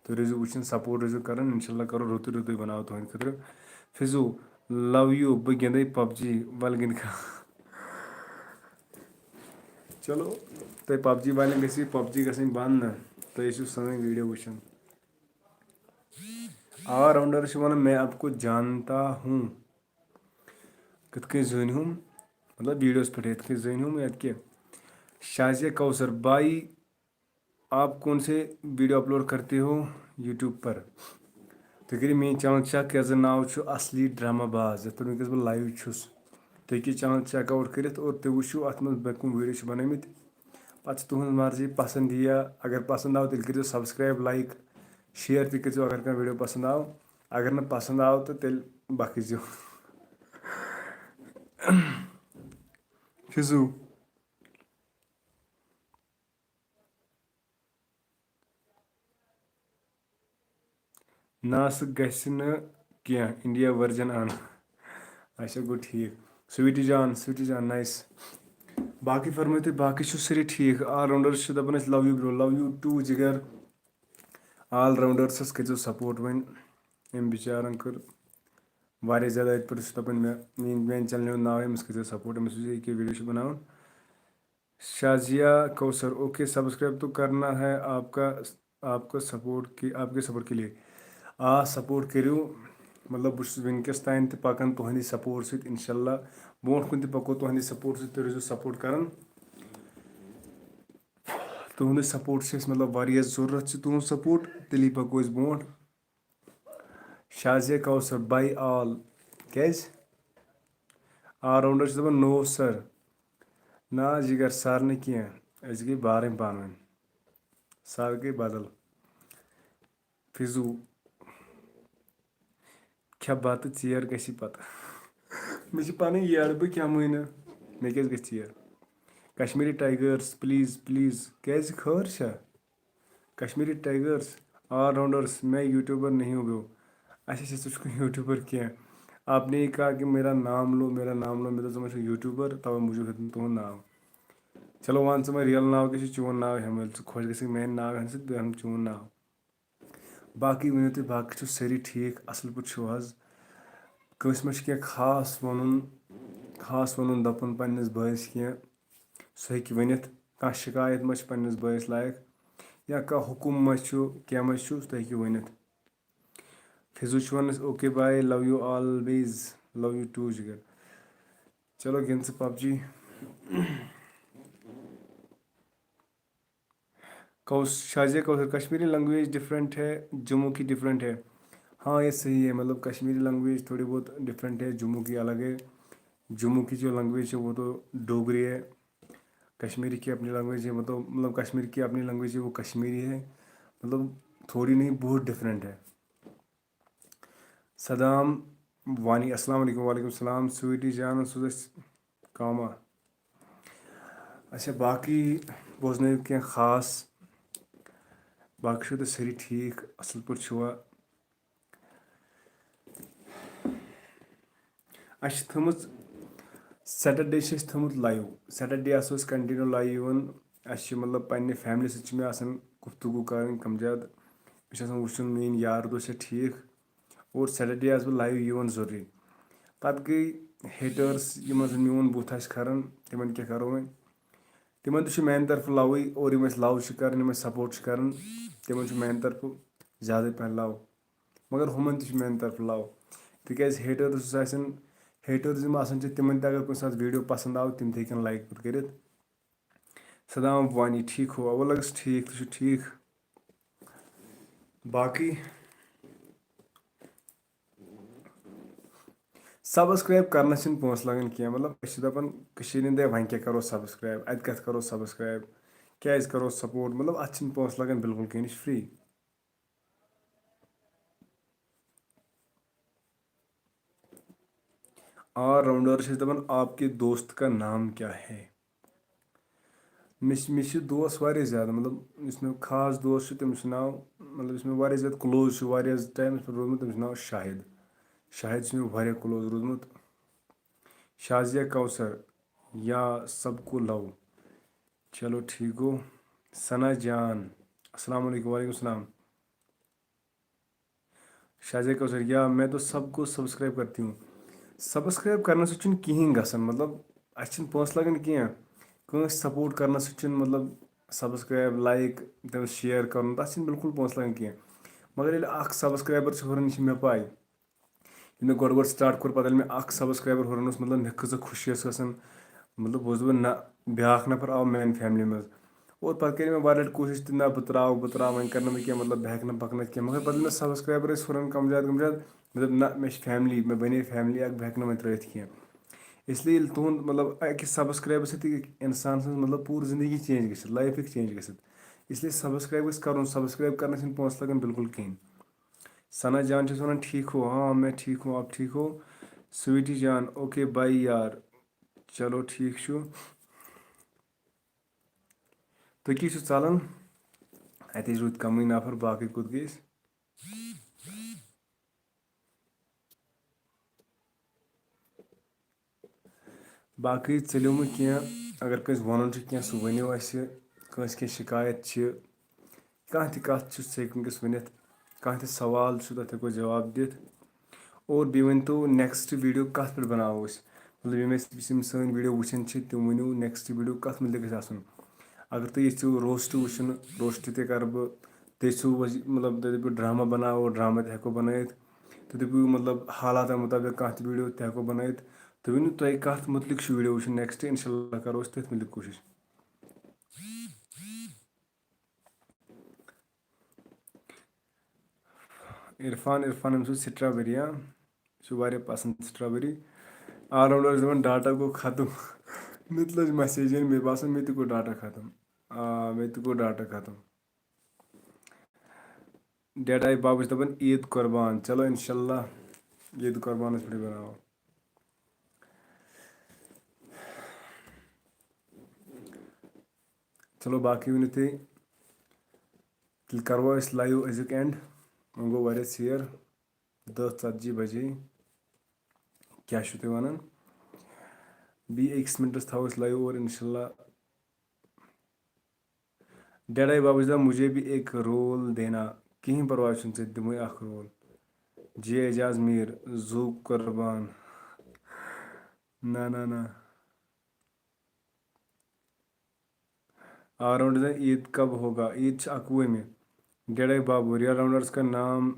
تُہۍ روٗزِو وٕچھان، سپورٹ روٗزِو کران، اِنشاءاللہ کرو رُتُے رُتُے بناوو تُہنٛدِ خٲطرٕ۔ فِزو، love you، بہٕ گِنٛدے پب جی، وَلہٕ گِنٛد کھا۔ چلو، تۄہہِ پب جی والٮ۪ن گژھِ یہِ پب جی گژھٕنۍ بنٛد نہ، تُہۍ ٲسِو سٲنۍ ویٖڈیو وٕچھان۔ آل راؤنڈر چھِ وَنان، میں آپ کو جانتا ہوں۔ کِتھ کٔنۍ زٲنۍ ہُم؟ مطلب، ویٖڈیوَس پٮ۪ٹھ یِتھ کٔنۍ زٲنۍ ہُم یَتھ کہِ شازیہ کوثر بھائی، آپ کون سے ویڈیو اپلوڈ کرتے ہو یوٹیوب پر؟ تُہۍ کٔرِو میٛٲنۍ چینل چیک، یَتھ زَن ناو چھُ اصلی ڈرامہ باز، یَتھ پٮ۪ٹھ وٕنکیٚس بہٕ لایِو چھُس۔ تُہۍ ہیٚکِو چینل چیک آوُٹ کٔرِتھ اور تُہۍ وٕچھِو اَتھ منٛز مےٚ کَم ویڈیو چھِ بَنٲومٕتۍ۔ پَتہٕ چھِ تُہٕنٛز مرضی، پَسنٛد یِیا، اگر پَسنٛد آو تیٚلہِ کٔرۍزیو سبسکرایب، لایک، شیئر تہِ کٔرۍزیو اگر کانٛہہ ویڈیو پَسنٛد آو۔ اگر نہٕ پَسنٛد آو تہٕ تیٚلہِ بَکٕزیو۔ فِزو۔ نا، سُہ گژھِ نہٕ کینٛہہ، انڈیا ورجن اَن۔ اچھا، گوٚو ٹھیٖک۔ سویٹی جان، سویٹی جان، نایس۔ باقٕے فرمٲیِو تُہۍ، باقٕے چھِو سٲری ٹھیٖک؟ آل راؤنڈر چھِ دَپان أسۍ love you bro، love you too جِگر۔ آل راؤنڈرسَس کٔرۍزیو سپورٹ وۄنۍ۔ أمۍ بِچارَن کٔر واریاہ زیادٕ، أتھۍ پٮ۪ٹھ چھُ دَپان مےٚ، میٛٲنۍ، میٛانہِ چینلہِ ہُنٛد ناو، أمِس کٔرۍزیو سپورٹ، أمِس وٕچھزیو یہِ کیٛاہ ویٖڈیو چھُ بناوان۔ شازیہ کوثر، اوکے، سبسکرائب تو کرنا ہے آپ کا، آپ کا سپورٹ کے، آپ کے سپورٹ کے لیے۔ آ، سپورٹ کٔرِو۔ مطلب، بہٕ چھُس وٕنکیٚس تام تہِ پکان تُہنٛدِ سپورٹ سۭتۍ، انشاءاللہ برونٛٹھ کُن تہِ پکو تُہنٛدِ سپورٹ سۭتۍ، تُہۍ روٗزِو سپورٹ کران۔ تُہنٛدُے سپورٹ چھُ اَسہِ، مطلب، واریاہ ضروٗرت چھِ تُہنٛد سپورٹ، تیٚلی پکو أسۍ برونٛٹھ۔ شازیہ کوثر، باے آل۔ کیٛازِ؟ آل راؤنڈر چھِ دَپان، نو سر۔ نہ حظ، یہِ گژھِ سر نہٕ کینٛہہ۔ أسۍ گٔے بارٕنۍ پانہٕ ؤنۍ۔ سر گٔے بدل۔ فِزو۔ کھےٚ بَتہٕ، ژیر گژھی پَتہٕ۔ مےٚ چھِ پَنٕنۍ یٔڈ، بہٕ کھٮ۪مٕے نہٕ۔ مےٚ کیٛازِ گژھِ ژیر؟ Kashmiri tigers, please, please. کیٛازِ، خٲر چھا؟ کشمیری ٹائیگرز، آل راؤنڈرز، میں یوٹیوبر نہیں ہوں برو۔ اچھا اچھا، ژٕ چھُکھ نہٕ یوٹیوبر کینٛہہ۔ آپ نے کہا کہ میرا نام لو، میرا نام لو، مےٚ دوٚپ ژٕ ما چھُکھ یوٹیوبر، توے موٗجوٗب ہیوٚت مےٚ تُہُنٛد ناو۔ چلو وَن ژٕ وۄنۍ ریل ناو کیٛاہ چھُ، چون ناو ہٮ۪مہٕ، ییٚلہِ ژٕ خۄش گژھکھ میٛانہِ ناو ہٮ۪نہٕ سۭتۍ، بہٕ ہٮ۪مہٕ چون ناو۔ باقٕے ؤنِو تُہۍ، باقٕے چھِو سٲری ٹھیٖک، اَصٕل پٲٹھۍ چھِو حظ؟ کٲنٛسہِ ما چھُ کینٛہہ خاص وَنُن، خاص وَنُن دَپُن پنٛنِس بٲیِس کینٛہہ، سُہ ہیٚکہِ ؤنِتھ۔ کانٛہہ شِکایت ما چھِ پنٛنِس بٲیِس لایق، یا کانٛہہ حُکُم ما چھُ، کینٛہہ ما چھُ، سُہ ہیٚکہِ ؤنِتھ۔ فِزو چھُ وَنان، "Okay bye, love you always, love you too جِگر۔" چلو گِنٛد ژٕ پب جی۔ کَوس-، شازیہ کوثر، کشمیری لینگویج ڈفرینٹ ہے، جموں کی ڈفرینٹ ہے۔ ہاں، یہ صحیح ہے، مطلب کشمیری لینگویج تھوڑی بہت ڈفرینٹ ہے، جموں کی الگ ہے۔ جموں کی جو لینگویج ہے وہ تو ڈوگری ہے، کشمیری کی اپنی لینگویج ہے، مطلب مطلب کشمیر کی اپنی لینگویج ہے، وہ کشمیری ہے، مطلب تھوڑی نہیں، بہت ڈفرینٹ ہے۔ صدام وانی، السلام علیکم۔ وعلیکم السلام سویٹی جان، سوز اَسہِ کاما۔ اچھا، باقٕے بوزنٲیِو کینٛہہ خاص۔ باقٕے چھِو تُہۍ سٲری ٹھیٖک، اَصٕل پٲٹھۍ چھِوا؟ اَسہِ چھِ تھٲومٕژ، سیٹرڈے چھِ اَسہِ تھٲومٕژ لایِو۔ سیٹرڈے آسو أسۍ کنٹِنیو لایِو یِوان۔ اَسہِ چھِ مطلب پننہِ فیملی سۭتۍ چھِ مےٚ آسان گفتگو کَرٕنۍ کم زیادٕ۔ مےٚ چھِ آسان وٕچھُن میٛٲنۍ یار دوس چھا ٹھیٖک۔ اور سیٹرڈے آسہٕ بہٕ لایِو یِوان ضروٗری۔ پَتہٕ گٔے ہیٹٲرٕس، یِمن زَن میون بُتھ آسہِ کھران، تِمن کیٛاہ کَرو وۄنۍ؟ تِمن تہِ چھُ میانہِ طرفہٕ لَوٕے، اور یِم اَسہِ لَو چھِ کَران، یِم اَسہِ سپوٹ چھِ کَران، تِمن چھُ میانہِ طرفہٕ زیادَے پَہَن لَو۔ مگر ہُمَن تہِ چھُ میانہِ طرفہٕ لَو۔ تِکیٛازِ ہیٹٲرٕس یُس آسن، ہیٹٲرٕس یِم آسان چھِ، تِمَن تہِ اگر کُنہِ ساتہٕ ویٖڈیو پَسنٛد آو، تِم تہِ ہیٚکن لایِک پَتہٕ کٔرِتھ۔ صدام وانی، ٹھیٖک ہو؟ اَوٕ لَگَس ٹھیٖک، تُہۍ چھِو ٹھیٖک؟ باقٕے سبسکرایب کرنس چھِنہٕ پونٛسہٕ لگان کینٛہہ۔ مطلب، أسۍ چھِ دَپان کٔشیٖرِ ہِنٛدۍ، وۄنۍ کیٛاہ کرو سبسکرایب، اَتہِ کَتھ کرو سبسکرایب، کیٛازِ کرو سپورٹ؟ مطلب، اَتھ چھِنہٕ پونٛسہٕ لگان بِلکُل کِہیٖنۍ، یہِ چھِ فری۔ آل راؤنڈر چھِ أسۍ دَپان، آپ کے دوست کا نام کیا ہے؟ مےٚ چھِ، مےٚ چھِ دوس واریاہ زیادٕ، مطلب، یُس مےٚ خاص دوس چھُ، تٔمِس چھُ ناو، مطلب، یُس مےٚ واریاہ زیادٕ کٕلوز چھُ، واریاہ ٹایمَس پٮ۪ٹھ روٗدمُت، تٔمِس چھُ ناو شاہد۔ شاہد چھُ مےٚ واریاہ کٕلوز روٗدمُت۔ شازیہ کوثر یا سب کو لو۔ چلو، ٹھیٖک گوٚو۔ ثنا جان، السلام علیکم۔ وعلیکم السلام۔ شازیہ کوثر، یا میں تو سب کو سبسکرائب کرتی ہوں۔ سبسکرائب کرنہٕ سۭتۍ چھُنہٕ کِہیٖنۍ گژھان، مطلب، اَسہِ چھِنہٕ پونٛسہٕ لگان کینٛہہ۔ کٲنٛسہِ سپورٹ کرنہٕ سۭتۍ چھُنہٕ، مطلب، سبسکرائب، لایک، تٔمِس شیئر کرُن، تَتھ چھِنہٕ بِلکُل پونٛسہٕ لگان کینٛہہ۔ مگر ییٚلہِ اَکھ سبسکرایبر چھُ ہُران، یہِ چھِ مےٚ پَے۔ ییٚلہِ مےٚ گۄڈٕ گۄڈٕ سٹارٹ کوٚر، پَتہٕ ییٚلہِ مےٚ اَکھ سبسکرایبر ہُران اوس، مطلب، مےٚ کۭژاہ خوشی ٲس گژھان۔ مطلب، بہٕ اوسُس دَپان، نہ، بیٛاکھ نفر آو میٛانہِ فیملی منٛز۔ اور پَتہٕ کَرے مےٚ واریاہ لَٹہِ کوٗشِش تہِ، نہ، بہٕ ترٛاوٕ، بہٕ ترٛاوٕ، وۄنۍ کَرٕ نہٕ بہٕ کینٛہہ، مطلب، بہٕ ہٮ۪کہٕ نہٕ پَکنٲیِتھ کینٛہہ۔ مگر پَتہٕ ییٚلہِ مےٚ سبسکرایبر ٲسۍ ہُران کَم زیادٕ، کَم زیادٕ، مےٚ دوٚپ، نہ، مےٚ چھِ فیملی، مےٚ بَنے فیملی اَکھ، بہٕ ہٮ۪کہٕ نہٕ وۄنۍ ترٛٲیِتھ کینٛہہ۔ اس لیے ییٚلہِ تُہُنٛد، مطلب، اَکہِ سبسکرایبہٕ سۭتۍ ہیٚکہِ اِنسان سٕنٛز، مطلب، پوٗرٕ زندگی چینج گٔژھِتھ، لایف ہیٚکہِ چینج گٔژھِتھ۔ اس لیے سبسکرایب گژھِ کَرُن، سبسکرایب کَرنَس چھِنہٕ پونٛسہٕ لَگان بِلکُل کِہیٖنۍ۔ ثنا جان چھَس وَنان، ٹھیٖک ہو؟ ہاں، میں ٹھیٖک ہوں، آپ ٹھیٖک ہو؟ سویٹی جان، اوکے، باے یار۔ چلو، ٹھیٖک چھُ۔ تُہۍ کیٛاہ چھِو ژَلان؟ اَتہِ حظ روٗدۍ کَمٕے نفر، باقٕے کوٚت گٔے أسۍ؟ باقٕے ژٔلِو نہٕ کینٛہہ، اگر کٲنٛسہِ وَنُن چھُ کینٛہہ، سُہ ؤنِو اَسہِ۔ کٲنٛسہِ کینٛہہ شِکایت چھِ، کانٛہہ تہِ کَتھ چھُ، سُہ ہیٚکہِ وٕنکیٚس ؤنِتھ۔ کانٛہہ تہِ سوال چھُ، تَتھ ہٮ۪کو جواب دِتھ۔ اور بیٚیہِ ؤنۍ تو، نیکسٹ ویٖڈیو کَتھ پٮ۪ٹھ بَناوو أسۍ؟ مطلب، یِم اَسہِ، یِم سٲنۍ ویٖڈیو وٕچھان چھِ، تِم ؤنِو، نیکسٹ ویٖڈیو کَتھ مُتعلِق گژھِ آسُن؟ اگر تُہۍ یژھِو روسٹ وٕچھُن، روسٹ تہِ کَرٕ بہٕ۔ تُہۍ یژھِو وۄنۍ، مطلب، تُہۍ دٔپِو ڈرامہ بَناوو، ڈرامہ تہِ ہٮ۪کو بَنٲیِتھ۔ تُہۍ دٔپِو، مطلب، حالاتن مُطابِق کانٛہہ تہِ ویٖڈیو تہِ ہٮ۪کو بَنٲیِتھ۔ تُہۍ ؤنِو، تۄہہِ کَتھ مُتعلِق چھُ ویٖڈیو وٕچھُن نیکسٹ، اِنشاء اللہ کَرو أسۍ تٔتھۍ مُتعلِق کوٗشِش۔ عرفان، عرفان، أمِس اوس سٹرابٔری، ہاں؟ یہِ چھُ واریاہ پسنٛد سٹرابٔری۔ آل راؤنڈر چھُ دَپان، ڈاٹا گوٚو ختم۔ مےٚ تہِ لٔج مسیج یِنۍ، مےٚ باسان، مےٚ تہِ گوٚو ڈاٹا ختم۔ آ، مےٚ تہِ گوٚو ڈاٹا ختم۔ ڈیڈاے بابہٕ چھِ دَپان، عیٖد قۄربان۔ چلو، اِنشاء اللہ، عیٖد قۄربانَس پٮ۪ٹھٕے بَناوو۔ چلو، باقٕے ؤنِو تُہۍ۔ تیٚلہِ کَروا أسۍ live أزیُک end؟ وۄنۍ گوٚو واریاہ ژیر، دَہ ژَتجی بَجے۔ کیٛاہ چھِو تُہۍ وَنان؟ بیٚیہِ أکِس مِنٹَس تھاوو أسۍ live اور اِنشاء اللہ۔ ڈیڈاے بابا چھُ دَپان، مجھے بھی ایک رول دینا۔ کِہیٖنۍ پَرواے چھُنہٕ، ژےٚ تہِ دِموے اَکھ رول۔ جے اعجاز میٖر، زوٗ قۄربان۔ نہ، نہ، نہ۔ آل راؤنڈر عید کب ہوگا؟ عید چھِ اَکوُہمہِ۔ ڈیڈاے بابو، ریا راؤنڈرز کا نام،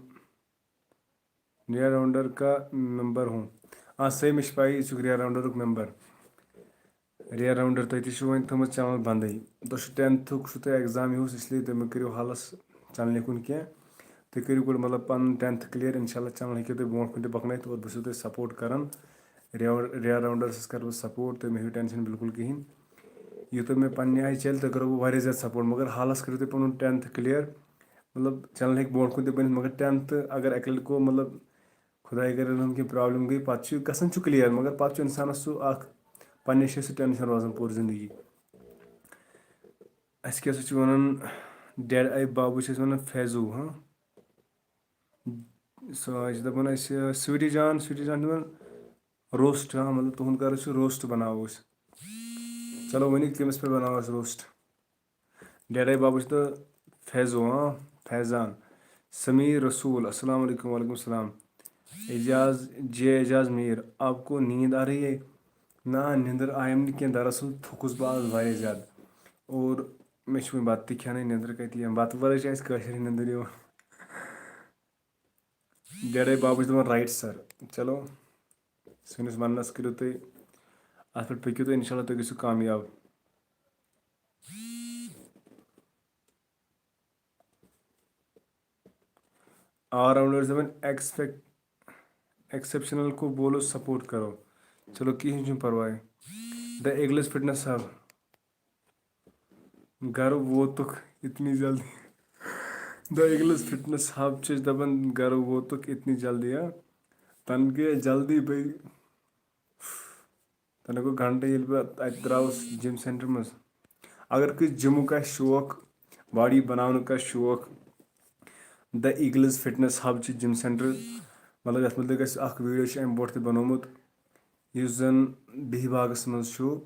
ریا راؤنڈر کا ممبر ہوں۔ آ، صحیح، مےٚ چھِ پَیی، ژٕ چھُکھ ریا راؤنڈرُک ممبر۔ ریا راؤنڈر، تۄہہِ تہِ چھُو وۄنۍ تھٲومٕژ channel بنٛدٕے۔ تۄہہِ چھُ ٹینتھُک، چھُو تۄہہِ exam ہیوٗ، اس لیے تُہۍ مہٕ کٔرِو حالَس channelہِ کُن کینٛہہ۔ تُہۍ کٔرِو گۄڈٕ مطلب پَنُن tenth clear، اِنشاء اللہ channel ہیٚکِو تُہۍ برونٛٹھ کُن تہِ پَکنٲیِتھ اور بہٕ چھُسو تۄہہِ support کران۔ ریا، ریا راؤنڈرَس کَرٕ بہٕ support، تُہۍ مہٕ ہیٚیِو tension بالکل کِہیٖنۍ۔ یوٗتاہ مےٚ پنٛنہِ آیہِ چَلہِ، تۄہہِ کَرو بہٕ واریاہ زیادٕ support، مگر حالَس کٔرِو تُہۍ پَنُن tenth clear۔ مطلب channel ہیٚکہِ برونٛٹھ کُن تہِ بٔنِتھ، مگر tenth اگر اَکہِ لَٹہِ گوٚو، مطلب خۄداے کَرِ رحم، کینٛہہ problem گٔے، پَتہٕ چھُ گژھان چھُ clear، مگر پَتہٕ چھُ اِنسانَس سُہ اَکھ پنٛنہِ جایہِ سُہ tension روزان پوٗرٕ زندگی۔ اَسہِ کیٛاہ سا چھِ وَنان، ڈیڈ آی بابو چھِ أسۍ وَنان فیضو، ہاں۔ سُہ حظ چھِ دَپان اَسہِ، سویٹی جان، سویٹی جان چھِ وَنان roast، ہاں، مطلب تُہُنٛد کَر چھُ roast بَناوو أسۍ۔ چلو ؤنِو کٔمِس پٮ۪ٹھ بَناوو أسۍ roast؟ ڈیڈے بابا چھُ تہٕ فیضو، ہاں، فیضان۔ سمیٖر رسول، السلام علیکم۔ وعلیکم السلام۔ اعجاز، جے اعجاز میٖر، آپ کو نیند آ رہی ہے؟ نہ، نیندر آیم نہٕ کینٛہہ، دراصل تھوٚکُس بہٕ آز واریاہ زیادٕ۔ اور مےٚ چھُ وۄنۍ بَتہٕ تہِ کھٮ۪نٕے، نیندر کَتہِ یِیَم؟ بَتہٕ وَرٲے چھِ اَسہِ کٲشِر نیندر یِوان۔ ڈیڈے بابا چھُ دَپان right sir۔ چلو، سٲنِس وَننَس کٔرِو تُہۍ، اَتھ پٮ۪ٹھ پٔکِو تُہۍ، اِنشاء اللہ تُہۍ گٔژھِو کامیاب۔ آل راؤنڈر دَپان ایکسپیکٹ، ایکسیپشنل کو بولو، سپورٹ کرو۔ چلو، کِہیٖنۍ چھُنہٕ پرواے۔ The Eagles Fitness Hub، گرٕ ووتُکھ اتنی جلدی۔ The Eagles Fitness Hub چھِ أسۍ دَپان، گرٕ ووتُکھ اتنی جلدی، ہا؟ تَنہٕ گٔیے جلدی بھائی۔ تَنہٕ گوٚو گھنٹہٕ ییٚلہِ بہٕ اَتہِ درٛاوُس جِم سینٹر منٛز۔ اگر کٲنٛسہِ جِمُک آسہِ شوق، باڈی بَناونُک آسہِ شوق، The Eagles Fitness Hub چھِ جِم سینٹر، مطلب یَتھ مُتعلِق اَسہِ اَکھ ویٖڈیو چھُ اَمہِ برونٛٹھ تہِ بَنومُت، یُس زَن بِہہِ باغَس منٛز چھُ۔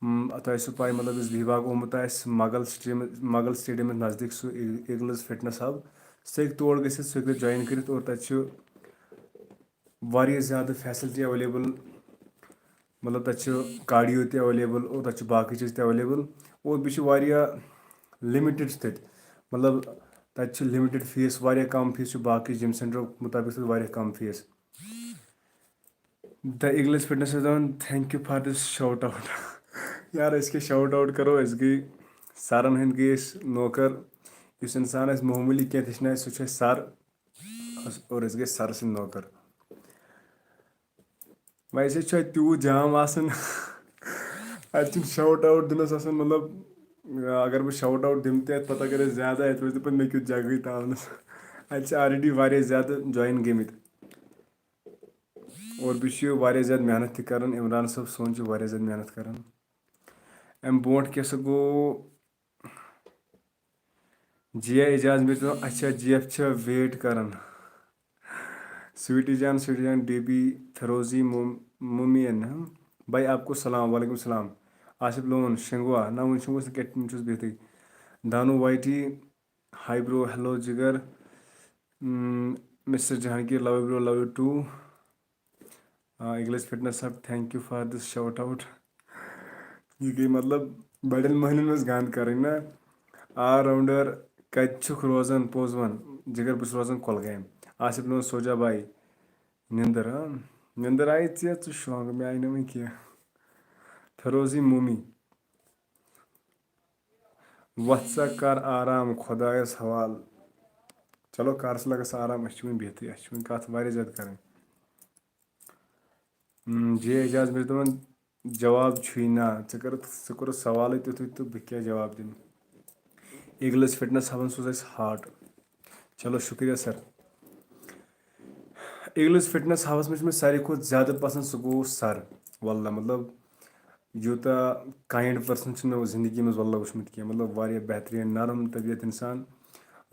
م، تۄہہِ آسِوٕ پَے، مطلب یُس بِہہِ باغ آمُت آسہِ مغل سٹیڈیم، مغل سٹیڈیمَس نزدیٖک سُہ ای-، Eagles Fitness Hub، سُہ ہیٚکہِ تور گٔژھِتھ، سُہ ہیٚکہِ تَتہِ جویِن کٔرِتھ اور تَتہِ چھُ واریاہ زیادٕ فیسلٹی ایویلیبل، مطلب تَتہِ چھُ کارڈیو تہِ ایویلیبل اور تَتہِ چھُ باقٕے چیٖز تہِ ایویلیبل اور بیٚیہِ چھُ واریاہ لِمِٹِڈ چھُ تَتہِ، مطلب تَتہِ چھُ لِمِٹِڈ فیٖس، واریاہ کَم فیٖس چھُ باقٕے جِم سینٹرو مُطابِق چھُ تَتہِ واریاہ کَم فیٖس۔ The Eagles Fitness چھِ دَپان thank you for this shout out۔ یار، أسۍ کیٛاہ shout out کَرو، أسۍ گٔے سَرَن ہٕنٛدۍ گٔے أسۍ نوکَر۔ یُس اِنسان اَسہِ معموٗلی کینٛہہ تہِ چھِنہٕ اَسہِ، سُہ چھُ اَسہِ سَر۔ اور أسۍ گٔے سَرٕ سٕنٛدۍ نوکَر۔ ویسے چھُ اَتہِ تیوٗت جام آسان۔ اَتہِ چھُنہٕ shout out دِنَس آسان، مطلب، اگر بہٕ shout out دِمہٕ تہِ اَتہِ، پَتہٕ اگر أسۍ زیادٕ آیہِ، اَتہِ روزِ پَتہٕ مےٚ کیُتھ جگہٕے تاونَس۔ اَتہِ چھِ already واریاہ زیادٕ جویِن گٔمٕتۍ۔ اور بیٚیہِ چھُ یہِ واریاہ زیادٕ محنت تہِ کَران، عمران صٲب سون چھُ واریاہ زیادٕ محنت کَران۔ اَمہِ برونٛٹھ کیٛاہ سا گوٚو؟ جی اے اعجاز میٖر چھُ دَپان، اچھا، جی ایف چھا wait کران؟ سویٹی جان، سویٹی جان، ڈی بی فیروزی، موم-، مومین، ہاں؟ بھائی، آپ کو سلام، وعلیکم السلام۔ آصف لون، شنگوا، نہ، وُنہِ چھُس نہٕ کینٛہہ، وُنہِ چھُس بِہتھٕے۔ دانو Y T, hi bro, hello جگر۔ مم، mister Jahangir, love you bro, love you too۔ آ، Eagles Fitness Hub، thank you for this shout out۔ یہِ گٔے مطلب بڑٮ۪ن مٔہنِوٮ۪ن منٛز گنٛد کرٕنۍ نا۔ All rounder، کتہِ چھُکھ روزان؟ پوٚز ون، جگر، بہٕ چھُس روزان کۄلگامہِ۔ آصف نوز سوجا بھائی، نِندٕر، ہاں؟ نِندٕر آیہِ ژےٚ، ژٕ شۄنٛگ، مےٚ آیہِ نہٕ وُنہِ کینٛہہ۔ فیروزی مومی، وَتھ سا کر آرام خۄدایَس حوال۔ چلو کر سا لگس آرام، أسۍ چھِ وُنہِ بِہتھٕے، اَسہِ چھِ وُنہِ کَتھ واریاہ زیادٕ کَرٕنۍ۔ ہم، جے اعجاز، مےٚ چھِ دَپان جواب چھُے نہ، ژےٚ کٔرٕتھ، ژےٚ کوٚرُتھ سوالٕے تیُتھُے تہٕ بہٕ کیٛاہ جواب دِمہٕ؟ Eagles Fitness Hubن سوٗز اَسہِ heart۔ چلو شُکریہ سر۔ Eagles Fitness Hubس منٛز چھُ مےٚ ساروی کھۄتہٕ زیادٕ پسنٛد سُہ گوٚو سر، واللہ، مطلب، یوٗتاہ kind person چھُنہٕ مےٚ زندگی منٛز واللہ وٕچھمُت کینٛہہ، مطلب، واریاہ بہتریٖن، نرم طبیعت اِنسان،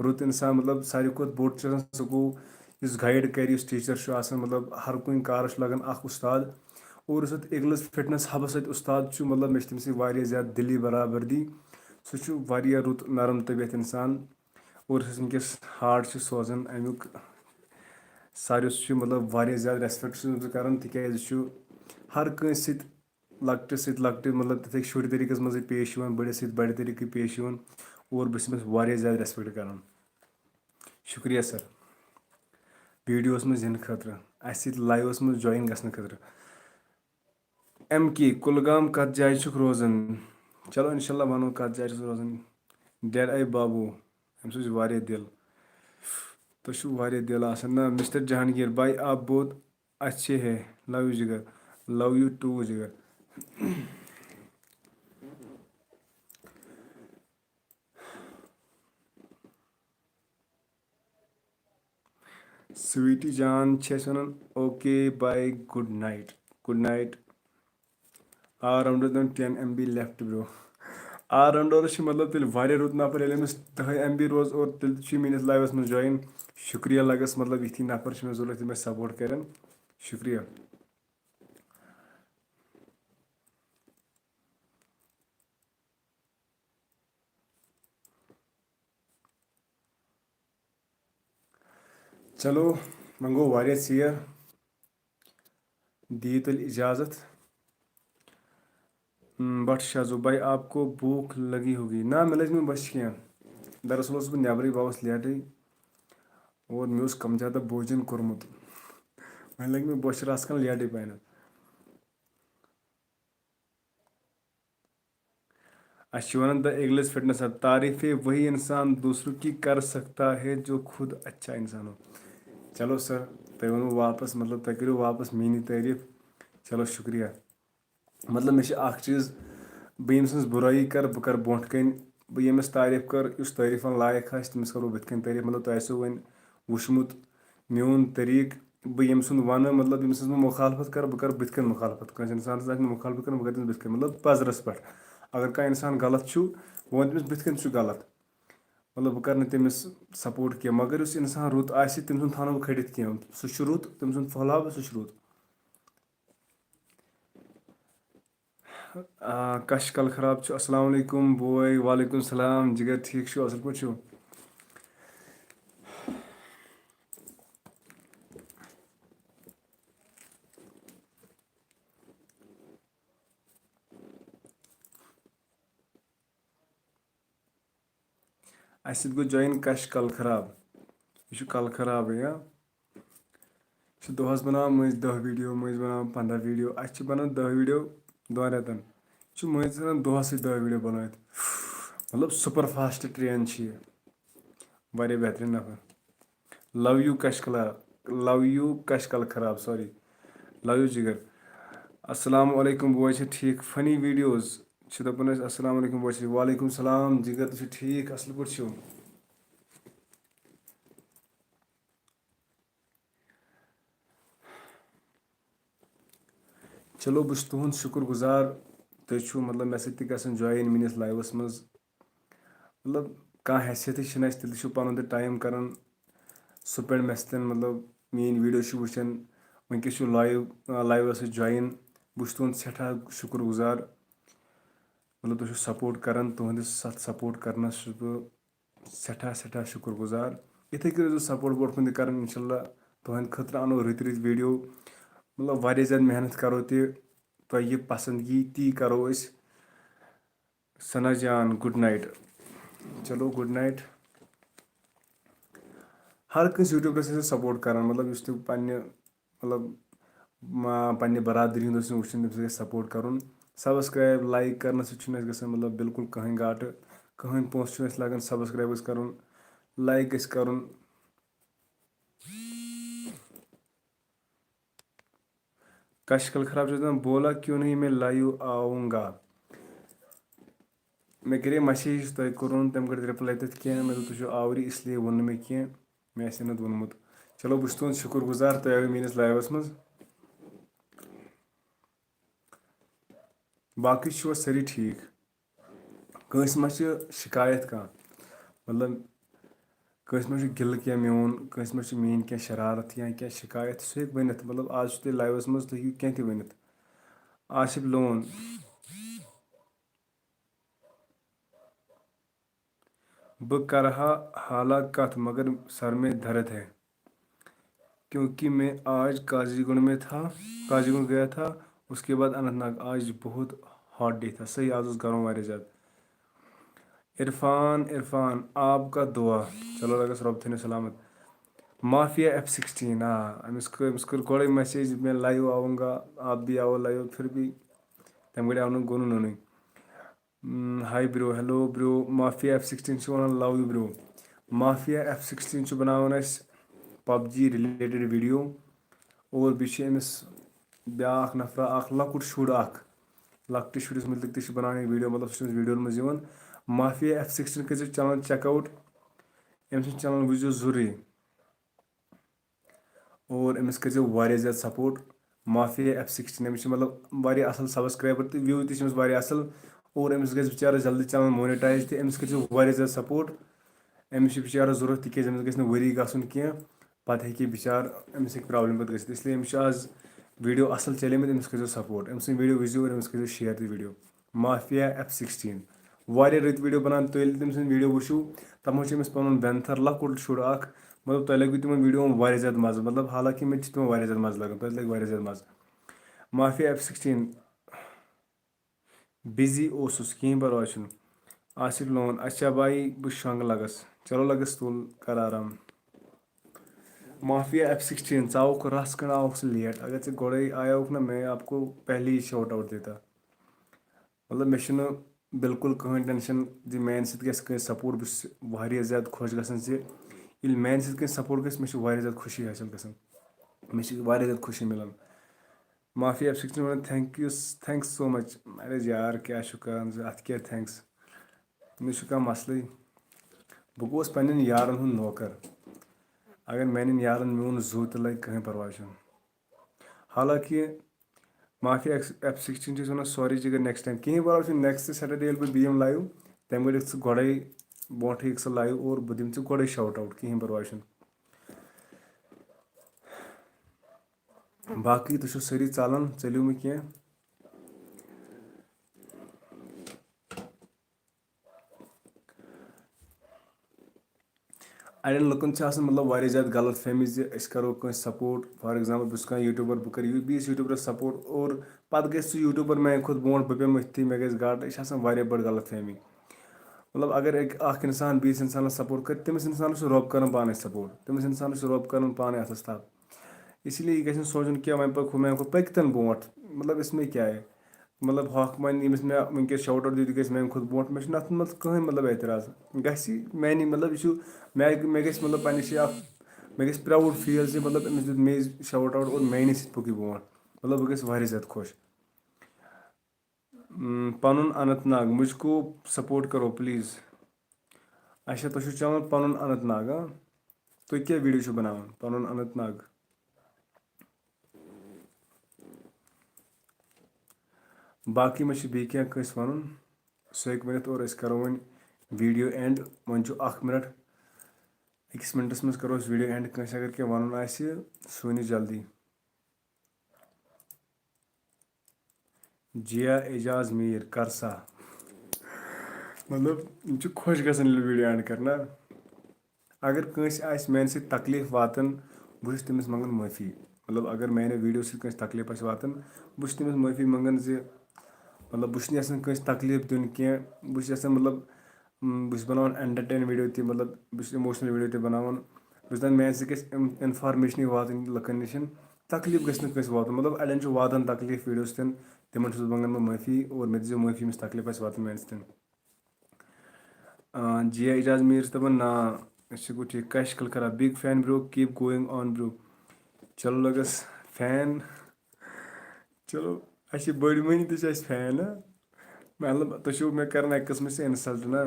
رُت اِنسان، مطلب، ساروی کھۄتہٕ بوٚڑ چھُ آسان، سُہ گوٚو یُس گایڈ کَرِ، یُس ٹیٖچَر چھُ آسان، مطلب، ہر کُنہِ کارَس چھُ لَگان اَکھ اُستاد۔ اور یُس اَتھ ایگلَس فِٹنَس ہَبَس اَتہِ اُستاد چھُ، مطلب، مےٚ چھِ تٔمِس سۭتۍ واریاہ زیادٕ دِلی برابردی۔ سُہ چھُ واریاہ رُت، نرم طبیعت اِنسان۔ اور یُس اَسہِ وٕنکیٚس ہارٹ چھُ سوزان، اَمیُک ساروِس چھُ، مطلب، واریاہ زیادٕ ریسپیکٹ چھُس بہٕ کران، تِکیازِ یہِ چھُ ہر کٲنٛسہِ سۭتۍ، لۄکٹِس سۭتۍ لۄکٹہِ، مطلب، تِتھٕے شُرۍ طٔریٖقَس منٛزٕے پیش یِوان، بٔڑِس سۭتۍ بَڑِ طٔریٖقٕے پیش یِوان۔ اور بہٕ چھُس أمِس واریاہ زیادٕ ریسپیکٹ کران۔ شُکریہ سر، ویٖڈیوَس منٛز یِنہٕ خٲطرٕ، اَسہِ سۭتۍ لایوَس منٛز جویِن گژھنہٕ خٲطرٕ۔ ایم کے کُلگام کتھ جایہِ چھُکھ روزان؟ چلو، انشاءاللہ ونو کتھ جایہِ چھُس روزان۔ ڈیڈ آی بابو، أمِس اوس واریاہ دِل۔ تۄہہِ چھُو واریاہ دِل آسان نا، مسٹر جہانگیر بھائی، آپ بہت اچھے ہے۔ لو یو جگر، لو یو ٹو جگر۔ سویٹی جان چھِ اَسہِ وَنان، okay, bye, good night, good night. All rounder دِوان ten M B left, bro. All rounder چھُ، مطلب، تیٚلہِ واریاہ رُت نفر، ییٚلہِ أمِس دَہ ایم بی روز اور تیٚلہِ تہِ چھُ میٲنِس لایوَس منٛز جویِن۔ شُکریہ لگس، مطلب، یِتھی نفر چھِ مےٚ ضوٚرتھ، یِم مےٚ سپورٹ کرن۔ شُکریہ۔ چلو، وۄنۍ گوٚو واریاہ ژیر، دِیِو تیٚلہِ اِجازت۔ ہم، بٹ شاہ زوٗ بھائی، آپ کو بھوک لگی ہوگی؟ نہ، مےٚ لٔج نہٕ بۄچھِ کینٛہہ۔ دراصل اوسُس بہٕ نٮ۪برٕے، بہٕ آوُس لیٹٕے اور مےٚ اوس کم زیادہ بوجن کوٚرمُت۔ وۄنۍ لٔگۍ مےٚ بۄچھِ رَس کھنٛڈ لیٹٕے پہنتھ۔ اَسہِ چھِ وَنان، the Eagles fitness hub، تعریفیں وہی انسان دوسروں کی کر سکتا ہے جو خود اچھا انسان ہو۔ چلو سر، تۄہہِ ووٚنوُ واپس، مطلب، تۄہہِ کٔرِو واپس میٛٲنی تعریٖف۔ چلو، شُکریہ۔ مطلب، مےٚ چھِ اَکھ چیٖز، بہٕ ییٚمۍ سٕنٛز بُرٲیی کَرٕ، بہٕ کَرٕ برونٛٹھ کَنۍ، بہٕ ییٚمِس تعریٖف کَرٕ، یُس تعریٖفَن لایق آسہِ، تٔمِس کَرٕ بہٕ بٕتھِ کَنۍ تعریٖف۔ مطلب، تۄہہِ آسیو وۄنۍ وٕچھمُت میون طریٖقہٕ، بہٕ ییٚمۍ سُنٛد وَنہٕ، مطلب، ییٚمۍ سٕنٛز بہٕ مُخالفت کَرٕ، بہٕ کَرٕ بٕتھِ کَنۍ مُخالفت۔ کٲنٛسہِ اِنسانَس آسہِ نہٕ مُخالفت کَرٕنۍ، بہٕ کَرٕ تٔمِس بٕتھِ کَنۍ، مطلب، پَزرَس پٮ۪ٹھ۔ اگر کانٛہہ اِنسان غلط چھُ، بہٕ وَنہٕ تٔمِس بٕتھِ کَنۍ، "ژٕ چھُکھ غلط"۔ مطلب، بہٕ کَرٕ نہٕ تٔمِس سپورٹ کینٛہہ، مگر یُس اِنسان رُت آسہِ، تٔمۍ سُنٛد تھاونہٕ بہٕ کھٔٹِتھ کینٛہہ۔ سُہ چھُ رُت، تٔمۍ سُنٛد پھٔہلاو بہٕ، سُہ چھُ رُت۔ آ، کش کل خراب چھُ۔ السلام علیکم بوے۔ وعلیکم السلام جگر، ٹھیٖک چھُو، اَصٕل پٲٹھۍ چھُو؟ اَسہِ سۭتۍ گوٚو جویِن کش کل خراب۔ یہِ چھُ کل خرابٕے، ہا؟ یہِ چھُ دۄہَس بَناوان مٔنٛزۍ دَہ ویٖڈیو، مٔنٛزۍ بَناوان پنٛداہ ویٖڈیو۔ اَسہِ چھِ بَنان دَہ ویٖڈیو دۄن رٮ۪تَن۔ یہِ چھُ مٔنٛزۍ ژھٕنان دۄہَسٕے دَہ ویٖڈیو بَنٲوِتھ۔ مطلب، سُپر فاسٹ ٹرٛین چھِ یہِ۔ واریاہ بہتریٖن نفر۔ لو یوٗ کش کلا، لو یوٗ کش کل خراب، سوری۔ لو یوٗ جگر۔ السلام علیکم بوے، چھا ٹھیٖک؟ فنی ویٖڈیوز چھِ دَپان أسۍ، السلام علیکم بوے، چھِ، وعلیکم السلام جگر، تُہۍ چھِو ٹھیٖک، اَصٕل پٲٹھۍ چھِو؟ چلو، بہٕ چھُس تُہُنٛد شُکُر گُزار، تُہۍ چھِو، مطلب، مےٚ سۭتۍ تہِ گژھان جویِن میٛٲنِس لایوَس منٛز۔ مطلب، کانٛہہ حیثیتٕے چھِنہٕ اَسہِ، تیٚلہِ چھُ پَنُن تہِ ٹایم کَران spend مےٚ سۭتۍ، مطلب، میٛٲنۍ ویٖڈیو چھِ وٕچھان، وٕنکیٚس چھُ لایِو، آ، لایِوَس سۭتۍ جویِن۔ بہٕ چھُس تُہُنٛد سٮ۪ٹھاہ شُکُر گُزار۔ مطلب، تُہۍ چھِو سپورٹ کَران، تُہٕنٛدِس اَتھ سپورٹ کَرنَس چھُس بہٕ سٮ۪ٹھاہ، سٮ۪ٹھاہ شُکُر گُزار۔ یِتھَے کٔنۍ ٲسۍزیو سپورٹ برونٛٹھ کُن تہِ کَران، اِنشاء اللہ تُہٕنٛدِ خٲطرٕ اَنو رٕتۍ رٕتۍ ویٖڈیو۔ مطلب، واریاہ زیادٕ محنت کَرو تہِ، تۄہہِ یہِ پَسنٛد یی، تی کَرو أسۍ۔ ثنا جان، گُڈ نایٹ۔ چلو، گُڈ نایٹ۔ ہر کٲنٛسہِ یوٗٹیوٗبرَس ٲسۍ سپورٹ کَران، مطلب، یُس تہِ پنٛنہِ، مطلب، ما-، پنٛنہِ برادٔری ہُنٛد اوس وٕچھُن، تٔمِس گژھِ سپورٹ کَرُن۔ سبسکرایب، لایک کَرنہٕ سۭتۍ چھُنہٕ اَسہِ گژھان، مطلب، بالکل کٕہٕنۍ گاٹہٕ، کٕہٕنۍ پونٛسہٕ چھُنہٕ اَسہِ لَگان۔ سبسکرایب گژھِ کَرُن، لایک گژھِ کَرُن۔ کش کل خراب چھُ دَپان، بولا کیوں نہیں میں لائیو آؤں گا۔ مےٚ کَرے message، تۄہہِ کوٚروُ نہٕ تَمہِ گرِ reply تَتھ کینٛہہ۔ مےٚ دوٚپ، تُہۍ چھِو آورٕے، اس لیے ووٚن نہٕ مےٚ کینٛہہ۔ مےٚ آسہِ ہے نہٕ ووٚنمُت۔ چلو، بہٕ چھُس تُہُنٛد شُکُر گُزار، تُہۍ آیِو میٛٲنِس لایوَس منٛز۔ باقٕے چھِوا سٲری ٹھیٖک؟ کٲنٛسہِ ما چھِ شِکایت کانٛہہ؟ مطلب، کٲنٛسہِ ما چھُ گِلہٕ کینٛہہ میون، کٲنٛسہِ ما چھِ میٲنۍ کینٛہہ شرارت یا کینٛہہ شکایت، سُہ ہیٚکہِ ؤنِتھ۔ مطلب، آز چھُ تُہۍ لایوَس منٛز، تُہۍ ہیٚکِو کینٛہہ تہِ ؤنِتھ۔ آصف لون۔ بہٕ کرٕ ہا حالہ کتھ، مگر سر میں درد ہے، کیونکہ میں آج قاضی گنڈ میں تھا، قاضی گنڈ گیا تھا، اس کے بعد اننت ناگ۔ آج بہت ہاٹ ڈے تھا، صحیح، آز اوس گرم واریاہ زیادٕ۔ عرفان، عرفان، آپ کا دعا۔ چلو لگس، رۄب تھٲینو سلامت۔ مافیا ایف سکسٹین، آ، أمِس کٔر، أمِس کٔر گۄڈَے message، میں live آؤں گا، آپ بھی آؤ live، پھر بھی تَمہِ گۄڈٕ آو نہٕ، گوٚو نہٕ نوٚنُے۔ ہاے برو، ہیلو برو، مافیا ایف سکسٹین چھُ وَنان love you bro۔ Mafia F sixteen چھُ بَناوان اَسہِ پب جی related video، اور بیٚیہِ چھُ أمِس بیٛاکھ نفرا اَکھ، لۄکُٹ شُر اَکھ، لۄکٹِس شُرِس مُتعلِق تہِ چھُ بَناوان یہِ video، مطلب، سُہ چھُ أمِس videoن منٛز یِوان۔ مافیا ایف سکسٹین کٔرۍزیو channel check out، أمۍ سُنٛد channel وٕچھزیو ضروٗری۔ اور أمِس کٔرۍزیو واریاہ زیادٕ support۔ مافیا ایف سکسٹین، أمِس چھِ، مطلب، واریاہ اَصٕل subscriber تہٕ view تہِ چھِ أمِس واریاہ اَصٕل، اور أمِس گژھِ بِچارَس جلدی channel monetize تہِ۔ أمِس کٔرۍزیو واریاہ زیادٕ support۔ أمِس چھِ بِچارَس ضوٚرَتھ، تِکیٛازِ أمِس گژھِ نہٕ ؤری گژھُن کینٛہہ، پَتہٕ ہیٚکہِ یہِ بِچار، أمِس ہیٚکہِ problem پَتہٕ گٔژھِتھ، اِسلیے أمِس چھُ آز video اَصٕل چلیمٕتۍ، أمِس کٔرۍزیو support، أمۍ سٕنٛدۍ video وٕچھزیو اور أمِس کٔرۍزیو share تہِ video۔ Mafia F sixteen. واریاہ رٕتۍ video بَنان، تُہۍ ییٚلہِ تٔمۍ سٕنٛدۍ video وٕچھِو، تَتھ منٛز چھِ أمِس پَنُن بینتھر، لۄکُٹ شُر اَکھ، مطلب، تۄہہِ لَگِوٕ تِمَن videoون واریاہ زیادٕ مَزٕ، مطلب، حالانکہِ مےٚ تہِ چھِ تِمَن واریاہ زیادٕ مَزٕ لَگان، تۄہہِ لَگہِ واریاہ زیادٕ مَزٕ۔ مافیا ایف سکسٹین، busy اوسُس، کِہیٖنۍ پَرواے چھُنہٕ۔ آصف لون، اچھا بھائی، بہٕ شۄنٛگہٕ لَگَس، چلو لَگَس تُل، کَر آرام۔ مافیا ایف سکسٹین، ژٕ آوُکھ رَس کھنٛڈ آوُکھ ژٕ late، اگر ژٕ گۄڈَے آیاوُکھ نا، میں آپ کو پہلے ہی shout out دیتا۔ مطلب، مےٚ چھُنہٕ بالکل کٕہٕنۍ tension زِ میٛانہِ سۭتۍ گژھِ کٲنٛسہِ support۔ بہٕ چھُس واریاہ زیادٕ خۄش گژھان زِ ییٚلہِ میٛانہِ سۭتۍ کٲنٛسہِ support گژھِ، مےٚ چھِ واریاہ زیادٕ خوشی حٲصِل گژھان، مےٚ چھِ واریاہ زیادٕ خوشی مِلان۔ مافیا ایف سکسٹین وَنان، thank you، thanks so much۔ اَرے یار، کیٛاہ چھُ کران ژٕ؟ اَتھ کیٛاہ thanks؟ مےٚ چھُ کانٛہہ مسلہٕ؟ بہٕ گوٚوُس پنٛنٮ۪ن یارَن ہُنٛد نوکر۔ اگر میٛانٮ۪ن یارَن میون زُو تہِ لَگہِ، کٕہٕنۍ پَرواے چھُنہٕ۔ حالانکہِ مافیا ایف سکسٹین چھِ أسۍ وَنان، sorry جِگر، next time۔ کِہیٖنۍ پَرواے چھُنہٕ، next Saturday ییٚلہِ بہٕ بیٚیہِ یِمہٕ live، تَمہِ گۄڈٕ یِکھ ژٕ گۄڈَے، برونٛٹھٕے یِکھ ژٕ live اور بہٕ دِمہٕ ژٕ گۄڈَے shout out، کِہیٖنۍ پَرواے چھُنہٕ۔ باقٕے تُہۍ چھِو سٲری ژَلان، ژٔلِو مہٕ کینٛہہ۔ اَڑٮ۪ن لُکَن چھِ آسان، مطلب، واریاہ زیادٕ غلط فہمی زِ أسۍ کَرو کٲنٛسہِ support۔ For example، بہٕ چھُس کانٛہہ YouTuber، بہٕ کَرٕ یہِ بیٚیِس YouTuberس support اور پَتہٕ گژھِ سُہ YouTuber میٛانہِ کھۄتہٕ برونٛٹھ، بہٕ پیٚمہٕ أتھی، مےٚ گژھِ گاٹہٕ۔ یہِ چھِ آسان واریاہ بٔڑ غلط فہمی۔ مطلب، اگر أکۍ، اَکھ اِنسان بیٚیِس اِنسانَس support کَرِ، تٔمِس اِنسانَس چھُ رۄب کَران پانَے support، تٔمِس اِنسانَس چھُ رۄب کَران پانَے اَتھَس تھَپھ۔ اسی لیے یہِ گژھِ نہٕ سونٛچُن کینٛہہ، وۄنۍ پَکہِ ہُہ میٛانہِ کھۄتہٕ، پٔکۍتَن برونٛٹھ۔ مطلب، اس میں کیا ہے؟ مطلب، ہۄکھ وۄنۍ ییٚمِس مےٚ وٕنکیٚس shout out دیُت، یہِ گژھِ میٛانہِ کھۄتہٕ برونٛٹھ، مےٚ چھُنہٕ اَتھ منٛز کٕہٕنۍ، مطلب، اعتراض۔ گژھِ میٛانی، مطلب، یہِ چھُ مےٚ، مےٚ گژھِ، مطلب، پنٛنہِ جایہِ اَکھ، مےٚ گژھِ proud feel زِ، مطلب، أمِس دیُت مے shout out اور میٛانہِ سۭتۍ پوٚک یہِ برونٛٹھ۔ مطلب، بہٕ گژھِ واریاہ زیادٕ خۄش۔ اۭں، پَنُن اننت ناگ، مجھ کو support کرو please۔ اچھا، تُہۍ چھِو چَلان پَنُن اننت ناگ، ہاں؟ تُہۍ کیٛاہ video چھِو بَناوان پَنُن اننت ناگ؟ باقٕے ما چھِ بیٚیہِ کینٛہہ کٲنٛسہِ وَنُن؟ سُہ ہیٚکہِ ؤنِتھ اور أسۍ کَرو وۄنۍ video end۔ وۄنۍ چھُ اَکھ minute، أکِس minutَس منٛز کَرو أسۍ video end۔ کٲنٛسہِ اگر کینٛہہ وَنُن آسہِ، سُہ ؤنِو جلدی۔ جیا اعجاز میٖر، کر سا۔ مطلب، یِم چھِ خۄش گژھان ییٚلہِ video end کرنا۔ اگر کٲنٛسہِ آسہِ میانہِ سۭتۍ تکلیٖف واتان، بہٕ چھُس تٔمِس منٛگان معٲفی۔ مطلب، اگر میانہِ video سۭتۍ کٲنٛسہِ تکلیٖف آسہِ واتان، بہٕ چھُس تٔمِس معٲفی منٛگان زِ، مطلب، بہٕ چھُس نہٕ یژھان کٲنٛسہِ تکلیٖف دیُن کینٛہہ۔ بہٕ چھُس یژھان، مطلب، م، بہٕ چھُس بناوان entertain video تہِ، مطلب، بہٕ چھُس emotional video تہِ بناوان۔ بہٕ چھُس دپان، میانہِ سۭتۍ گژھِ اِن-، information واتٕنۍ لُکن نِش، تکلیٖف گژھِ نہٕ کٲنٛسہِ واتُن۔ مطلب، اَڑٮ۪ن چھُ واتان تکلیٖف video سۭتۍ، تِمن چھُس بہٕ منٛگان بہٕ معٲفی اور مےٚ دِژیو معٲفی، ییٚمِس تکلیٖف آسہِ واتان میانہِ سۭتۍ۔ آ، جی اعجاز میٖر چھُ دپان، نا، أسۍ چھِ گوٚو ٹھیٖک، کیٛاہ چھِ کران؟ Big fan bro, keep going on bro۔ چلو لگس fan۔ چلو، اَسہِ چھِ بٔڑۍ مٔہنی تہِ چھِ اَسہِ fan، ہا؟ مطلب، تُہۍ چھِو مےٚ کران اَکہِ قٕسمہٕ سۭتۍ insult، نا؟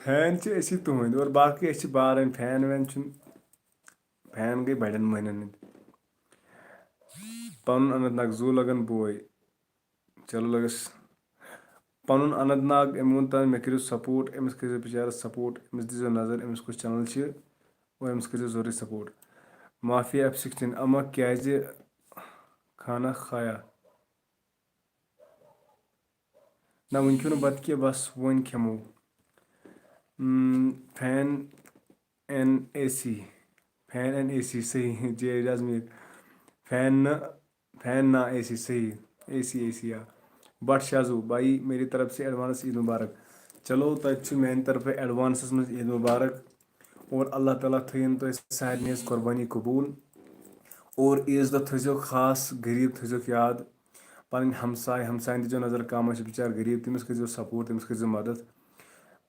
Fan چھِ أسی تُہٕنٛدۍ، اور باقٕے أسۍ چھِ بارٕنۍ، fan وین چھُنہٕ، fan گٔے بَڑٮ۪ن مٔہنِین ہٕنٛدۍ۔ پَنُن اننت ناگ زُو لگان بوے۔ چلو لگس۔ پنُن اننت ناگ، أمۍ ووٚن تَنہٕ مےٚ کٔرِو سپورٹ، أمِس کٔرۍزیو بِچارَس سپورٹ، أمِس دیٖزیو نظر، أمِس کُس چینل چھِ، اور أمِس کٔرۍزیو ضروٗری سپورٹ۔ مافیا ایف سِکِسٹیٖن، اما کیٛازِ کھانا کھایا؟ نہ، وٕنہِ کھیوٚو نہٕ بَتہٕ کینٛہہ، بَس وۄنۍ کھٮ۪مو۔ Fan and A C, fan and A C, صحیح، جے اعجاز میٖر۔ فین نہ، فین نہ، اے سی، صحیح، اے سی، اے سی، آ۔ بٹ شازو بھائی، میری طرف سے ایڈوانس عید مبارک۔ چلو، تۄہہِ چھُ میانہِ طرفہٕ ایڈوانسس منٛز عید مبارک، اور اللہ تعالیٰ تھٲیِن تۄہہِ سارنٕے ہٕنٛز قۄربٲنی قبوٗل، اور عیٖذ دۄہ تھٲیزیو خاص غریٖب تھٲیزیوکھ یاد، پنٕنۍ ہمساے، ہمساین دیٖزیو نظر، کانٛہہ ما چھُ بِچارٕ غریٖب، تٔمِس کٔرۍزیو سپورٹ، تٔمِس کٔرۍزیو مدد،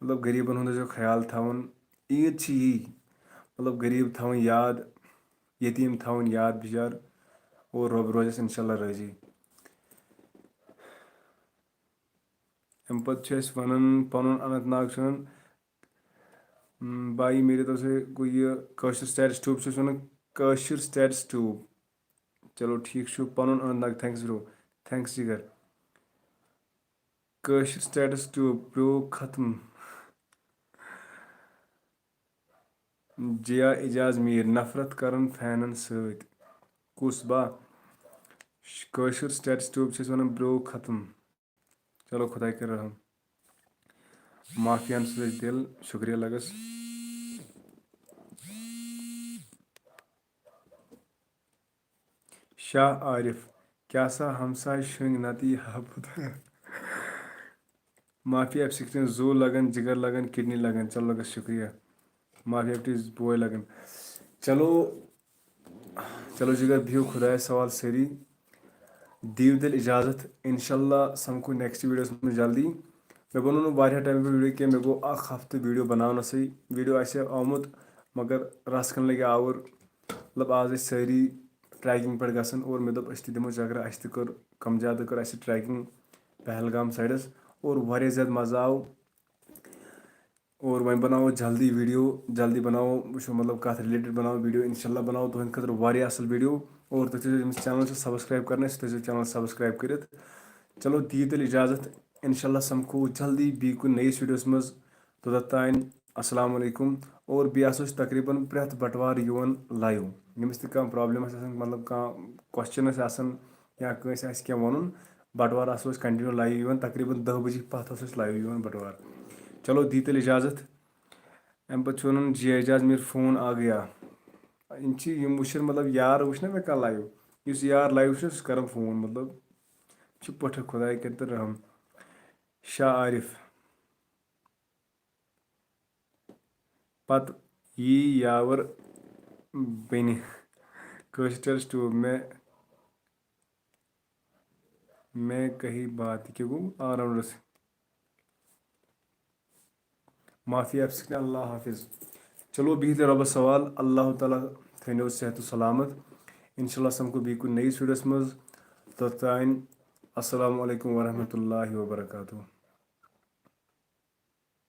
مطلب، غریٖبن ہُنٛد ٲسۍزیو خیال تھاوُن۔ عیٖد چھِ یی، مطلب، غریٖب تھاوٕنۍ یاد، یتیٖم تھاوٕنۍ یاد بِچار، اور رۄب روزٮ۪س انشاءاللہ رٲضی۔ امہِ پتہٕ چھِ أسۍ ونان پنُن اننت ناگ چھُ ونان، م، بھائی میری طرف سے کوئی یہ کٲشُر سٹیٹس ٹیوب چھُ أسۍ ونان، کٲشُر سٹیٹس ٹیوب۔ چلو ٹھیٖک چھُ، پنُن Anant Nag, thanks bro، thanks جگر۔ کٲشُر سٹیٹس ٹیوب برو ختم۔ جیا اعجاز میٖر، نفرت کرن فینن سۭتۍ۔ کُس با؟ ش-، کٲشُر سٹیٹس ٹیوب چھِ أسۍ ونان برو ختم۔ چلو خداے کٔرِن رحم۔ مافیاہن سۭتۍ دِل، شُکریہ لگس۔ شاہ عارف، کیٛاہ سا ہمساے شٔنگۍ نتہٕ یی ہا پوٚت۔ مافیا ایف سِکِسٹیٖن، زُو لگان، جگر لگان، کڈنی لگان۔ چلو لگس شُکریہ۔ مافیا ایف ٹی بوے لگان۔ چلو، چلو جگر، بِہِو خۄدایَس حوال سٲری۔ دِیِو تیٚلہِ اِجازت۔ انشاءاللہ سمکھو نیکسٹ ویٖڈیوَس منٛز جلدی۔ مےٚ بنوو نہٕ واریاہ ٹایمہٕ پٮ۪ٹھ ویٖڈیو کینٛہہ۔ مےٚ گوٚو اَکھ ہفتہٕ ویٖڈیو بناونَسٕے۔ ویٖڈیو آسہِ ہے آمُت، مگر رَژھ کھنٛڈ لَگہِ آوُر۔ مطلب، آز ٲسۍ سٲری ٹریکنگ پٮ۪ٹھ گژھان اور مےٚ دوٚپ، أسۍ تہِ دِمو چکرا۔ اَسہِ تہِ کٔر کم زیادٕ کٔر اَسہِ ٹریکنگ پہلگام سایڈس اور واریاہ زیادٕ مزٕ آو۔ اور وۄنۍ بناوو جلدی ویٖڈیو، جلدی بناوو، وٕچھو مطلب کتھ رِلیٹڈ بناوو ویٖڈیو۔ انشاءاللہ بناوو تُہنٛدِ خٲطرٕ واریاہ اصل ویٖڈیو۔ اور تُہۍ تھٲیزیو ییٚمِس چینل چھُ سبسکرایب کرنَے، سُہ تھٲیزیو چینل سبسکرایب کٔرِتھ۔ چلو دِیِو تیٚلہِ اجازت، انشاءاللہ سمکھو جلدی بیٚیہِ کُنہِ نٔیِس ویٖڈیوَس منٛز۔ توٚتتھ تام السلام علیکم۔ اور بیٚیہِ آسو أسۍ تقریٖباً پرٛٮ۪تھ بٹوار یِوان لایِو۔ ییٚمِس تہِ کانٛہہ پرابلم آسہِ آسان، مطلب کانٛہہ کوسچن آسہِ آسان یا کٲنٛسہِ آسہِ کینٛہہ وَنُن، بٹوار آسو أسۍ کنٹِنیو لایِو یِوان۔ تقریٖباً دَہ بجے پتھ آسو أسۍ لایِو یِوان بٹوار۔ چلو دِیِو تیٚلہِ اجازت۔ اَمہِ پتہٕ چھُ وَنان جی اعجاز میٖر فون آ گیا۔ یِم چھِ، یِم وٕچھن، مطلب یار وٕچھ نہ مےٚ کانٛہہ لایِو، یُس یار لایِو وٕچھِ نہ سُہ چھُ کران فون، مطلب چھُ پٲٹھۍ خۄداے کٔرِتھ رحم۔ شاہ عارف۔ پتہٕ یی یاور بیٚنہِ۔ کٲشِر ٹیرس ٹیوب میں، میں کہی بات، یہِ کیٛاہ گوٚو؟ آل راونڈرس۔ معافی آپ سکتے، اللہ حافظ۔ چلو بِہِو تیٚلہِ رۄبس حوال، اللہ تعالیٰ تھٲینو صحت و سلامت۔ انشاءاللہ سمکھو بیٚیہِ کُنہِ نٔیِس ویٖڈیوس منٛز۔ توٚتام السلام علیکم ورحمۃ اللہ وبرکاتہ۔